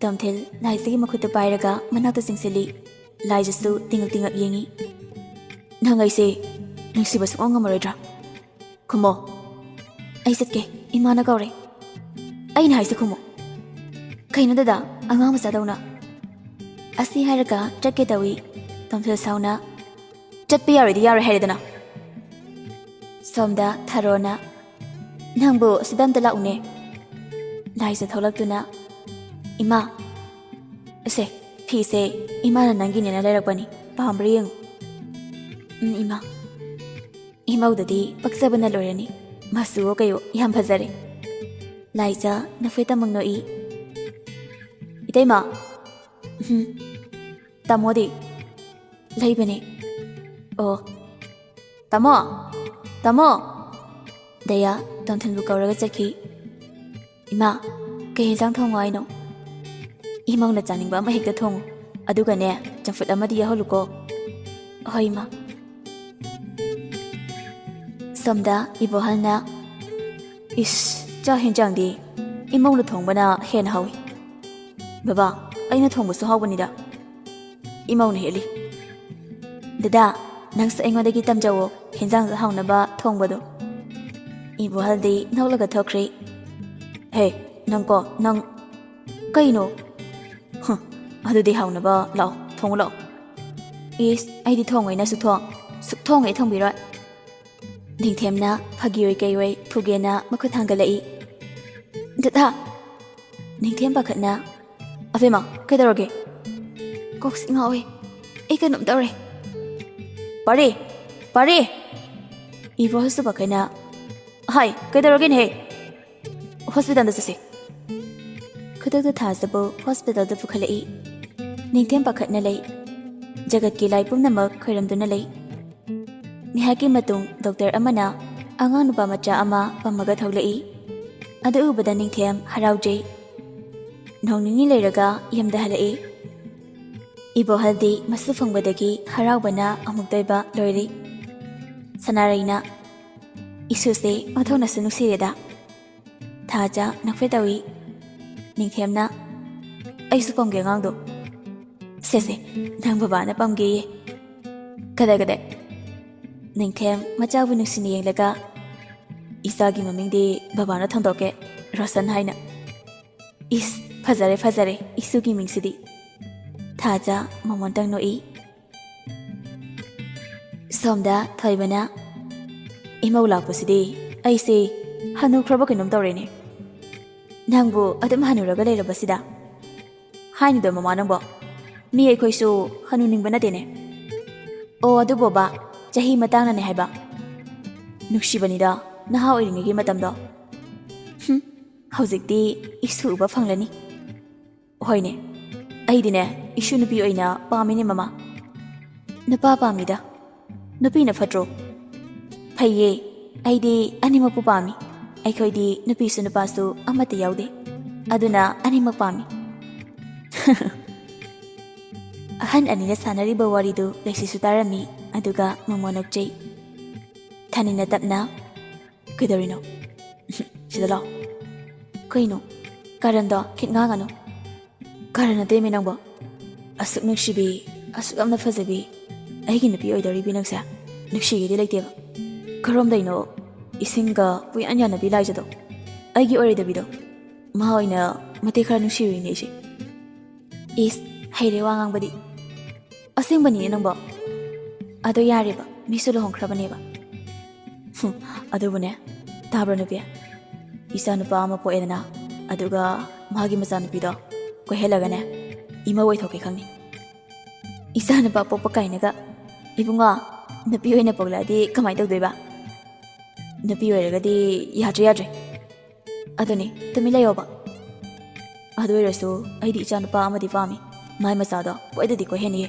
ꯇꯣꯝꯊꯤꯜ ꯂꯥꯏꯖꯥꯒꯤ ꯃꯈꯨꯠꯇꯨ ꯄꯥꯏꯔꯒ ꯃꯅꯥꯛꯇ ꯆꯤꯡꯁꯤꯜꯂꯤ꯫ ꯂꯥꯏꯖꯥꯁꯨ ꯇꯤꯡꯉꯛ ꯇꯤꯡꯉꯛ ꯌꯦꯡꯉꯤ꯫ "ꯅꯪ ꯑꯩꯁꯦ ꯅꯨꯡꯁꯤꯕ ꯁꯨꯡꯉꯝ ꯉꯝꯃꯔꯣꯏꯗ꯭ꯔꯥ? ꯈꯨꯝꯃꯣ꯫" "ꯑꯩ ꯆꯠꯀꯦ, ꯏꯃꯥꯅ ꯀꯧꯔꯦ꯫" "ꯑꯩꯅ ꯍꯥꯏꯁꯦ ꯈꯨꯝꯃꯣ꯫" "ꯀꯩꯅꯣ ꯗꯗꯥ, ꯑꯉꯥꯡ ꯃꯆꯥꯗꯧꯅ?" ꯑꯁꯤ ꯍꯥꯏꯔꯒ ꯆꯠꯀꯦ ꯇꯧꯏ꯫ ꯇꯣꯝꯊꯤꯜ ꯁꯥꯎꯅ, "ꯆꯠꯄ ꯌꯥꯔꯣꯏꯗꯤ ꯌꯥꯔꯣꯏ ꯍꯥꯏꯔꯦꯗꯅ꯫" ꯁꯣꯝꯗ ꯊꯥꯔꯣꯅ, "ꯅꯪꯕꯨ ꯁꯤꯗ ꯑꯝꯇ ꯂꯥꯛꯎꯅꯦ꯫" ꯂꯥꯏꯖꯥ ꯊꯣꯛꯂꯛꯇꯨꯅ, "ꯏꯃꯥ, ꯑꯁꯦ, ꯐꯤꯁꯦ ꯏꯃꯥꯅ ꯅꯪꯒꯤꯅꯦꯅ ꯂꯩꯔꯛꯄꯅꯤ, ꯄꯥꯝꯕ꯭ꯔꯥ ꯌꯦꯡꯉꯨ꯫" "ꯎꯝ, ꯏꯃꯥ꯫" "ꯏꯃꯧꯗꯗꯤ ꯄꯛꯆꯕꯅ ꯂꯣꯏꯔꯅꯤ, ꯃꯆꯨꯋꯣ ꯀꯩꯋꯣ ꯌꯥꯝ ꯐꯖꯔꯦ꯫" ꯂꯥꯏꯖꯥ ꯅꯣꯛꯐꯦꯠꯇꯃꯛ ꯅꯣꯛꯏ꯫ "ꯏꯇꯩꯃ꯫" "ꯎꯝ, ꯇꯥꯃꯣꯗꯤ?" "ꯂꯩꯕꯅꯦ꯫" "ꯑꯣ, ꯇꯥꯃꯣ! ꯇꯥꯃꯣ!" ꯗꯌꯥ ꯇꯣꯝꯊꯤꯟꯕꯨ ꯀꯧꯔꯒ ꯆꯠꯈꯤ꯫ "ꯏꯃꯥ, ꯀꯩ ꯌꯦꯟꯁꯥꯡ ꯊꯣꯡꯉꯣ ꯍꯥꯏꯅꯣ? ꯏꯃꯧꯅ ꯆꯥꯅꯤꯡꯕ ꯑꯃ ꯍꯦꯛꯇ ꯊꯣꯡꯉꯨ꯫ ꯑꯗꯨꯒꯅꯦ, ꯆꯝꯐꯨꯠ ꯑꯃꯗꯤ ꯌꯥꯎꯍꯜꯂꯨꯀꯣ꯫ ꯍꯣꯏ, ꯏꯃꯥ꯫ ꯁꯣꯝꯗ ꯏꯕꯣꯍꯜꯅ, "ꯏꯁ, ꯆꯥꯛ ꯍꯦꯟꯖꯥꯡꯗꯤ ꯏꯃꯧꯅ ꯊꯣꯡꯕꯅ ꯍꯦꯟꯅ ꯍꯥꯎꯏ꯫ ꯕꯕꯥ, ꯑꯩꯅ ꯊꯣꯡꯕꯁꯨ ꯍꯥꯎꯕꯅꯤꯗ꯫ ꯏꯃꯧꯅ ꯍꯦꯜꯂꯤ꯫ ꯗꯗꯥ, ꯅꯪꯁꯨ ꯑꯩꯉꯣꯟꯗꯒꯤ ꯇꯝꯖꯧꯋꯣ, ꯍꯦꯟꯖꯥꯡꯁꯨ ꯍꯥꯎꯅꯕ ꯊꯣꯡꯕꯗꯣ꯫" ꯏꯕꯣꯍꯜꯗꯤ ꯅꯣꯛꯂꯒ ꯊꯣꯛꯈ꯭ꯔꯦ꯫ "ꯍꯦ, ꯅꯪꯀꯣ, ꯅꯪ꯫ ꯀꯩꯅꯣ? ꯍꯨꯝ, ꯑꯗꯨꯗꯤ ꯍꯥꯎꯅꯕ ꯂꯥꯛꯑꯣ, ꯊꯣꯡꯉꯨ ꯂꯥꯛꯑꯣ꯫" "ꯏꯁ, ꯑꯩꯗꯤ ꯊꯣꯡꯉꯣꯏꯅ ꯁꯨꯛꯊꯣꯡ, ꯁꯨꯛꯊꯣꯡ ꯍꯦꯛ ꯊꯣꯡꯕꯤꯔꯣꯏ꯫" ꯅꯤꯡꯊꯦꯝꯅ ꯐꯥꯒꯤ ꯑꯣꯏ ꯀꯩ ꯑꯣꯏ ꯐꯨꯒꯦꯅ ꯃꯈꯨꯠ ꯊꯥꯡꯒꯠꯂꯛꯏ꯫ "ꯗꯗꯥ!" ꯅꯤꯡꯊꯦꯝ ꯄꯥꯈꯠꯅ, "ꯑꯕꯦꯝꯃ, ꯀꯩꯗꯧꯔꯒꯦ?" "ꯀꯣꯛꯁꯤ ꯉꯥꯎꯋꯦ꯫ ꯑꯩ ꯀꯩꯅꯣꯝ ꯇꯧꯔꯦ꯫" "ꯄꯥꯔꯦ! ꯄꯥꯔꯦ!" ꯏꯕꯣꯍꯜꯁꯨ ꯄꯥꯈꯠꯅ, "ꯍꯥꯏ, ꯀꯩꯗꯧꯔꯒꯦꯅꯦꯍꯦ?" "ꯍꯣꯁꯄꯤꯇꯥꯜꯗ ꯆꯠꯁꯦ꯫" ꯈꯨꯗꯛꯇ ꯊꯥꯖꯕꯨ ꯍꯣꯁꯄꯤꯇꯥꯜꯗ ꯄꯨꯈꯠꯂꯛꯏ꯫ ꯅꯤꯡꯊꯦꯝ ꯄꯥꯈꯠꯅ ꯂꯩ꯫ ꯖꯒꯠꯀꯤ ꯂꯥꯏ ꯄꯨꯝꯅꯃꯛ ꯈꯣꯏꯔꯝꯗꯨꯅ ꯂꯩ꯫ ꯉꯥꯏꯍꯥꯛꯀꯤ ꯃꯇꯨꯡ ꯗꯣꯛꯇꯔ ꯑꯃꯅ ꯑꯉꯥꯡ ꯅꯨꯄꯥ ꯃꯆꯥ ꯑꯃ ꯄꯝꯃꯒ ꯊꯣꯛꯂꯛꯏ꯫ ꯑꯗꯨ ꯎꯕꯗ ꯅꯤꯡꯊꯦꯝ ꯍꯔꯥꯎꯖꯩ꯫ ꯅꯣꯡ ꯅꯤꯅꯤ ꯂꯩꯔꯒ ꯌꯨꯝꯗ ꯍꯜꯂꯛꯏ꯫ ꯏꯕꯣꯍꯜꯗꯤ ꯃꯁꯨ ꯐꯪꯕꯗꯒꯤ ꯍꯔꯥꯎꯕꯅ ꯑꯃꯨꯛꯇꯣꯏꯕ ꯂꯣꯏꯔꯦ꯫ ꯁꯅꯥꯔꯩꯅ, "ꯏꯁꯨꯁꯦ ꯑꯣꯟꯊꯣꯛꯅꯁꯨ ꯅꯨꯡꯁꯤꯔꯦꯗ꯫" ꯊꯥꯖ ꯅꯣꯛꯐꯦꯠ ꯇꯧꯏ꯫ ꯅꯤꯡꯊꯦꯝꯅ, "ꯑꯩꯁꯨ ꯄꯝꯒꯦ ꯑꯉꯥꯡꯗꯣ꯫" "ꯁꯦ ꯁꯦ, ꯅꯪ ꯕꯕꯥꯅ ꯄꯝꯒꯦꯌꯦ꯫" "ꯀꯗꯥꯏ ꯀꯗꯥꯏ?" ꯅꯤꯡꯊꯦꯝ ꯃꯆꯥꯕꯨ ꯅꯨꯡꯁꯤꯅ ꯌꯦꯡꯂꯒ, "ꯏꯆꯥꯒꯤ ꯃꯃꯤꯡꯗꯤ ꯕꯕꯥꯅ ꯊꯣꯟꯗꯣꯛꯀꯦ, ꯔꯣꯁꯟ ꯍꯥꯏꯅ꯫" "ꯏꯁ, ꯐꯖꯔꯦ ꯐꯖꯔꯦ, ꯏꯁꯨꯒꯤ ꯃꯤꯡꯁꯤꯗꯤ꯫" ꯊꯥꯖ ꯃꯃꯣꯟꯇꯪ ꯅꯣꯛꯏ꯫ ꯁꯣꯝꯗ ꯊꯣꯏꯕꯅ, "ꯏꯃꯧ ꯂꯥꯛꯄꯁꯤꯗꯤ ꯑꯩꯁꯦ ꯍꯅꯨꯈ꯭ꯔꯕ ꯀꯩꯅꯣꯝ ꯇꯧꯔꯦꯅꯦ꯫ ꯅꯪꯕꯨ ꯑꯗꯨꯝ ꯍꯅꯨꯔꯒ ꯂꯩꯔꯕꯁꯤꯗ?" "ꯍꯥꯏꯅꯨꯗ ꯃꯃꯥ ꯅꯪꯕꯣ, ꯃꯤ ꯑꯩꯈꯣꯏꯁꯨ ꯍꯅꯨꯅꯤꯡꯕ ꯅꯠꯇꯦꯅꯦ꯫" "ꯑꯣ, ꯑꯗꯨꯕꯣꯕ, ꯆꯍꯤ ꯃꯇꯥꯡꯅꯅꯦ ꯍꯥꯏꯕ꯫" "ꯅꯨꯡꯁꯤꯕꯅꯤꯗ, ꯅꯍꯥ ꯑꯣꯏꯔꯤꯉꯩꯒꯤ ꯃꯇꯝꯗꯣ꯫" "ꯍꯨꯝ, ꯍꯧꯖꯤꯛꯇꯤ ꯏꯁꯨ ꯎꯕ ꯐꯪꯂꯅꯤ꯫" "ꯍꯣꯏꯅꯦ, ꯑꯩꯗꯤꯅꯦ, ꯏꯁꯨ ꯅꯨꯄꯤ ꯑꯣꯏꯅ ꯄꯥꯝꯃꯤꯅꯦ ꯃꯃꯥ꯫" "ꯅꯨꯄꯥ ꯄꯥꯝꯃꯤꯗ, ꯅꯨꯄꯤꯅ ꯐꯠꯇ꯭ꯔꯣ?" "ꯐꯩꯌꯦ, ꯑꯩꯗꯤ ꯑꯅꯤꯃꯛꯄꯨ ꯄꯥꯝꯃꯤ꯫ ꯑꯩꯈꯣꯏꯗꯤ ꯅꯨꯄꯤꯁꯨ ꯅꯨꯄꯥꯁꯨ ꯑꯃꯠꯇ ꯌꯥꯎꯗꯦ꯫" ꯑꯗꯨꯅ ꯑꯅꯤꯃꯛ ꯄꯥꯝꯃꯤ꯫ ꯑꯍꯟ ꯑꯅꯤꯅ ꯁꯥꯟꯅꯔꯤꯕ ꯋꯥꯔꯤꯗꯨ ꯂꯩꯁꯤꯁꯨ ꯇꯥꯔꯝꯃꯤ, ꯑꯗꯨꯒ ꯃꯃꯣ ꯅꯣꯛꯆꯩ꯫ ꯊꯥꯅꯤꯜꯅ ꯇꯞꯅ, "ꯀꯩꯗꯧꯔꯤꯅꯣ? ꯁꯤꯗ ꯂꯥꯛꯑꯣ꯫ ꯀꯩꯅꯣ? ꯀꯥꯔꯟꯗꯣ ꯈꯤꯠ ꯉꯥꯡꯒꯅꯨ꯫ ꯀꯥꯔꯟ ꯅꯠꯇꯦꯃꯤ ꯅꯪꯕꯣ꯫ ꯑꯁꯨꯛ ꯅꯨꯡꯁꯤꯕꯤ, ꯑꯁꯨꯛ ꯌꯥꯝꯅ ꯐꯖꯕꯤ ꯑꯩꯒꯤ ꯅꯨꯄꯤ ꯑꯣꯏꯗꯧꯔꯤꯕꯤ ꯅꯪꯁꯦ? ꯅꯨꯡꯁꯤꯒꯦꯗꯤ ꯂꯩꯇꯦꯕ꯫ ꯀꯔꯣꯝꯗꯩꯅꯣ ꯏꯁꯤꯡꯒ ꯄꯨꯌꯥꯟ ꯌꯥꯅꯕꯤ ꯂꯥꯏꯖꯗꯣ? ꯑꯩꯒꯤ ꯑꯣꯏꯔꯣꯏꯗꯕꯤꯗꯣ꯫ ꯃꯥ ꯑꯣꯏꯅ ꯃꯇꯦꯛ ꯈꯔ ꯅꯨꯡꯁꯤꯔꯨꯏꯅꯦ ꯑꯩꯁꯦ꯫" ꯏꯁ, ꯍꯩꯔꯦ ꯋꯥ ꯉꯥꯡꯕꯗꯤ꯫ ꯑꯁꯦꯡꯕꯅꯤꯅꯦ ꯅꯪꯕꯣ꯫ ꯑꯗꯣ ꯌꯥꯔꯦꯕ, ꯃꯤꯁꯨ ꯂꯨꯍꯣꯡꯈ꯭ꯔꯕꯅꯦꯕ꯫ ꯍꯨꯝ, ꯑꯗꯨꯕꯨꯅꯦ, ꯇꯥꯕ꯭ꯔꯣ ꯅꯨꯄꯤ? ꯏꯆꯥꯅꯨꯄꯥ ꯑꯃ ꯄꯣꯛꯑꯦꯗꯅ, ꯑꯗꯨꯒ ꯃꯥꯒꯤ ꯃꯆꯥꯅꯨꯄꯤꯗꯣ ꯀꯣꯏꯍꯜꯂꯒꯅꯦ, ꯏꯃꯧ ꯑꯣꯏꯊꯣꯛꯀꯦ ꯈꯪꯅꯤ꯫ ꯏꯆꯥꯅꯨꯄꯥ ꯄꯣꯛꯄ ꯀꯥꯏꯅꯒ꯫ ꯏꯕꯨꯡꯉꯣ, ꯅꯨꯄꯤ ꯑꯣꯏꯅ ꯄꯣꯛꯂꯛꯑꯗꯤ ꯀꯃꯥꯏꯅ ꯇꯧꯗꯣꯏꯕ? ꯅꯨꯄꯤ ꯑꯣꯏꯔꯒꯗꯤ ꯌꯥꯗ꯭ꯔꯦ, ꯌꯥꯗ꯭ꯔꯦ꯫ ꯑꯗꯨꯅꯤ, ꯇꯨꯃꯤꯟ ꯂꯩꯌꯣꯕ꯫ ꯑꯗꯨ ꯑꯣꯏꯔꯁꯨ ꯑꯩꯗꯤ ꯏꯆꯥ ꯅꯨꯄꯥ ꯑꯃꯗꯤ ꯄꯥꯝꯃꯤ꯫ ꯃꯥꯏ ꯃꯆꯥꯗꯣ ꯀꯣꯏꯗꯗꯤ ꯀꯣꯏꯍꯟꯅꯤꯌꯦ꯫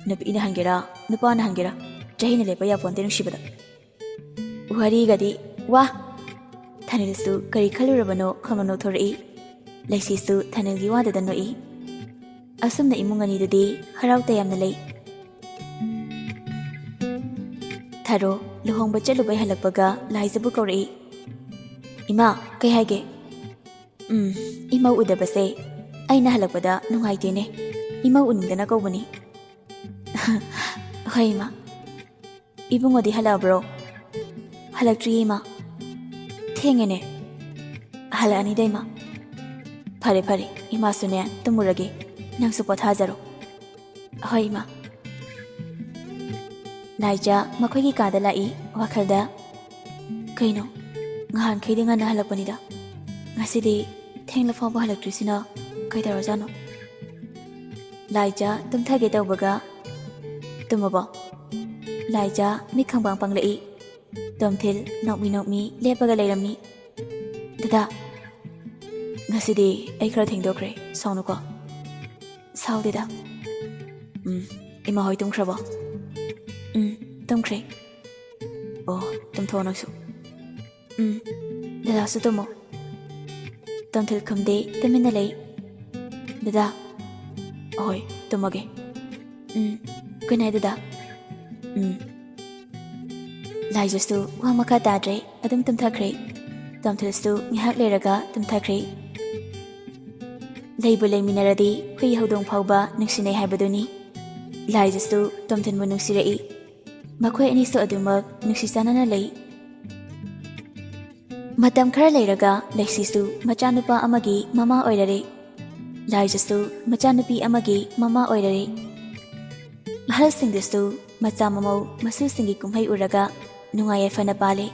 ꯅꯨꯄꯤꯅ ꯍꯟꯒꯦꯔꯥ, ꯅꯨꯄꯥꯅ ꯍꯟꯒꯦꯔꯥ, ꯆꯍꯤꯅ ꯂꯦꯞꯄ ꯌꯥꯄꯣꯟꯇꯦ ꯅꯨꯡꯁꯤꯕꯗ꯫ ꯋꯥꯔꯤꯒꯗꯤ, ꯋꯥ! ꯊꯥꯅꯤꯜꯁꯨ ꯀꯔꯤ ꯈꯜꯂꯨꯔꯕꯅꯣ ꯈꯪꯅ ꯅꯣꯛꯊꯣꯔꯛꯏ꯫ ꯂꯩꯁꯤꯁꯨ ꯊꯥꯅꯤꯜꯒꯤ ꯋꯥꯗꯨꯗ ꯅꯣꯛꯏ꯫ ꯑꯁꯨꯝꯅ ꯏꯃꯨꯡ ꯑꯅꯤꯗꯨꯗꯤ ꯍꯔꯥꯎ ꯇꯌꯥꯝꯅ ꯂꯩ꯫ ꯊꯔꯣ ꯂꯨꯍꯣꯡꯕ ꯆꯠꯂꯨꯕꯩ ꯍꯜꯂꯛꯄꯒ ꯂꯥꯏꯖꯕꯨ ꯀꯧꯔꯛꯏ꯫ "ꯏꯃꯥ, ꯀꯩ ꯍꯥꯏꯒꯦ?" "ꯎꯝ, ꯏꯃꯧ ꯎꯗꯕꯁꯦ ꯑꯩꯅ ꯍꯜꯂꯛꯄꯗ ꯅꯨꯡꯉꯥꯏꯇꯦꯅꯦ꯫ ꯏꯃꯧ ꯎꯅꯤꯡꯗꯅ ꯀꯧꯕꯅꯤ꯫" "ꯍꯣꯏ, ꯏꯃꯥ꯫" "ꯏꯕꯨꯡꯉꯣꯗꯤ ꯍꯜꯂꯛꯑꯕ꯭ꯔꯣ?" "ꯍꯜꯂꯛꯇ꯭ꯔꯤꯌꯦ, ꯏꯃꯥ꯫" "ꯊꯦꯡꯉꯦꯅꯦ꯫" "ꯍꯜꯂꯛꯑꯅꯤꯗ, ꯏꯃꯥ꯫" "ꯐꯔꯦ, ꯐꯔꯦ, ꯏꯃꯥꯁꯨꯅꯦ ꯇꯨꯝꯃꯨꯔꯒꯦ, ꯅꯪꯁꯨ ꯄꯣꯊꯥꯖꯔꯣ꯫" "ꯍꯣꯏ, ꯏꯃꯥ꯫" ꯂꯥꯏꯖꯥ ꯃꯈꯣꯏꯒꯤ ꯀꯥꯗ ꯂꯥꯛꯏ, ꯋꯥꯈꯜꯗ, "ꯀꯩꯅꯣ, ꯉꯍꯥꯟꯈꯩꯗꯤ ꯉꯟꯅ ꯍꯜꯂꯛꯄꯅꯤꯗ, ꯉꯁꯤꯗꯤ ꯊꯦꯡꯂ ꯐꯥꯎꯕ ꯍꯜꯂꯛꯇ꯭ꯔꯤꯁꯤꯅ ꯀꯩꯗꯧꯔꯖꯥꯠꯅꯣ?" ꯂꯥꯏꯖꯥ ꯇꯨꯝꯊꯒꯦ ꯇꯧꯕꯒ, "ꯇꯨꯝꯃꯕꯣ?" ꯂꯥꯏꯖꯥ ꯃꯤꯠ ꯈꯪꯕꯥꯡ ꯄꯥꯡꯂꯛꯏ꯫ ꯇꯣꯝꯊꯤꯜ ꯅꯣꯛꯃꯤ ꯅꯣꯛꯃꯤ ꯂꯦꯞꯄꯒ ꯂꯩꯔꯝꯃꯤ꯫ "ꯗꯗꯥ, ꯉꯁꯤꯗꯤ ꯑꯩ ꯈꯔ ꯊꯦꯡꯗꯣꯛꯈ꯭ꯔꯦ, ꯁꯥꯎꯅꯨꯀꯣ꯫" "ꯁꯥꯎꯗꯦꯗ꯫" "ꯎꯝ, ꯏꯃꯥ ꯍꯣꯏ ꯇꯨꯝꯈ꯭ꯔꯕꯣ?" "ꯎꯝ, ꯇꯨꯝꯈ꯭ꯔꯦ꯫" "ꯑꯣ, ꯇꯨꯝꯊꯣꯛꯑꯣ ꯅꯪꯁꯨ꯫" "ꯎꯝ, ꯗꯗꯥꯁꯨ ꯇꯨꯝꯃꯣ꯫" ꯇꯣꯝꯊꯤꯜ ꯈꯨꯝꯗꯦ, ꯇꯨꯃꯤꯟꯅ ꯂꯩ꯫ "ꯗꯗꯥ, ꯑꯍꯣꯏ, ꯇꯨꯝꯃꯒꯦ꯫ ꯎꯝ, good night, ꯗꯗꯥ꯫ ꯎꯝ꯫" ꯂꯥꯏꯖꯁꯨ ꯋꯥ ꯃꯈꯥ ꯇꯥꯗ꯭ꯔꯦ, ꯑꯗꯨꯝ ꯇꯨꯝꯊꯈ꯭ꯔꯦ꯫ ꯇꯣꯝꯊꯤꯜꯁꯨ ꯉꯥꯏꯍꯥꯛ ꯂꯩꯔꯒ ꯇꯨꯝꯊꯈ꯭ꯔꯦ꯫ ꯂꯩꯕꯨ ꯂꯩꯃꯤꯟꯅꯔꯗꯤ ꯍꯨꯏ ꯍꯧꯗꯣꯡ ꯐꯥꯎꯕ ꯅꯨꯡꯁꯤꯅꯩ ꯍꯥꯏꯕꯗꯨꯅꯤ꯫ ꯂꯥꯏꯖꯁꯨ ꯇꯣꯝꯊꯤꯟꯕꯨ ꯅꯨꯡꯁꯤꯔꯛꯏ꯫ ꯃꯈꯣꯏ ꯑꯅꯤꯁꯨ ꯑꯗꯨꯃꯛ ꯅꯨꯡꯁꯤ ꯆꯥꯟꯅꯅ ꯂꯩ꯫ ꯃꯇꯝ ꯈꯔ ꯂꯩꯔꯒ ꯂꯩꯁꯤꯁꯨ ꯃꯆꯥꯅꯨꯄꯥ ꯑꯃꯒꯤ ꯃꯃꯥ ꯑꯣꯏꯔꯔꯦ꯫ ꯂꯥꯏꯖꯁꯨ ꯃꯆꯥꯅꯨꯄꯤ ꯑꯃꯒꯤ ꯃꯃꯥ ꯑꯣꯏꯔꯔꯦ꯫ ꯑꯍꯜꯁꯤꯡꯗꯨꯁꯨ ꯃꯆꯥ ꯃꯃꯧ ꯃꯁꯨꯁꯤꯡꯒꯤ ꯀꯨꯝꯍꯩ ꯎꯔꯒ ꯅꯨꯡꯉꯥꯏ ꯌꯥꯏꯐꯅ ꯄꯥꯜꯂꯦ꯫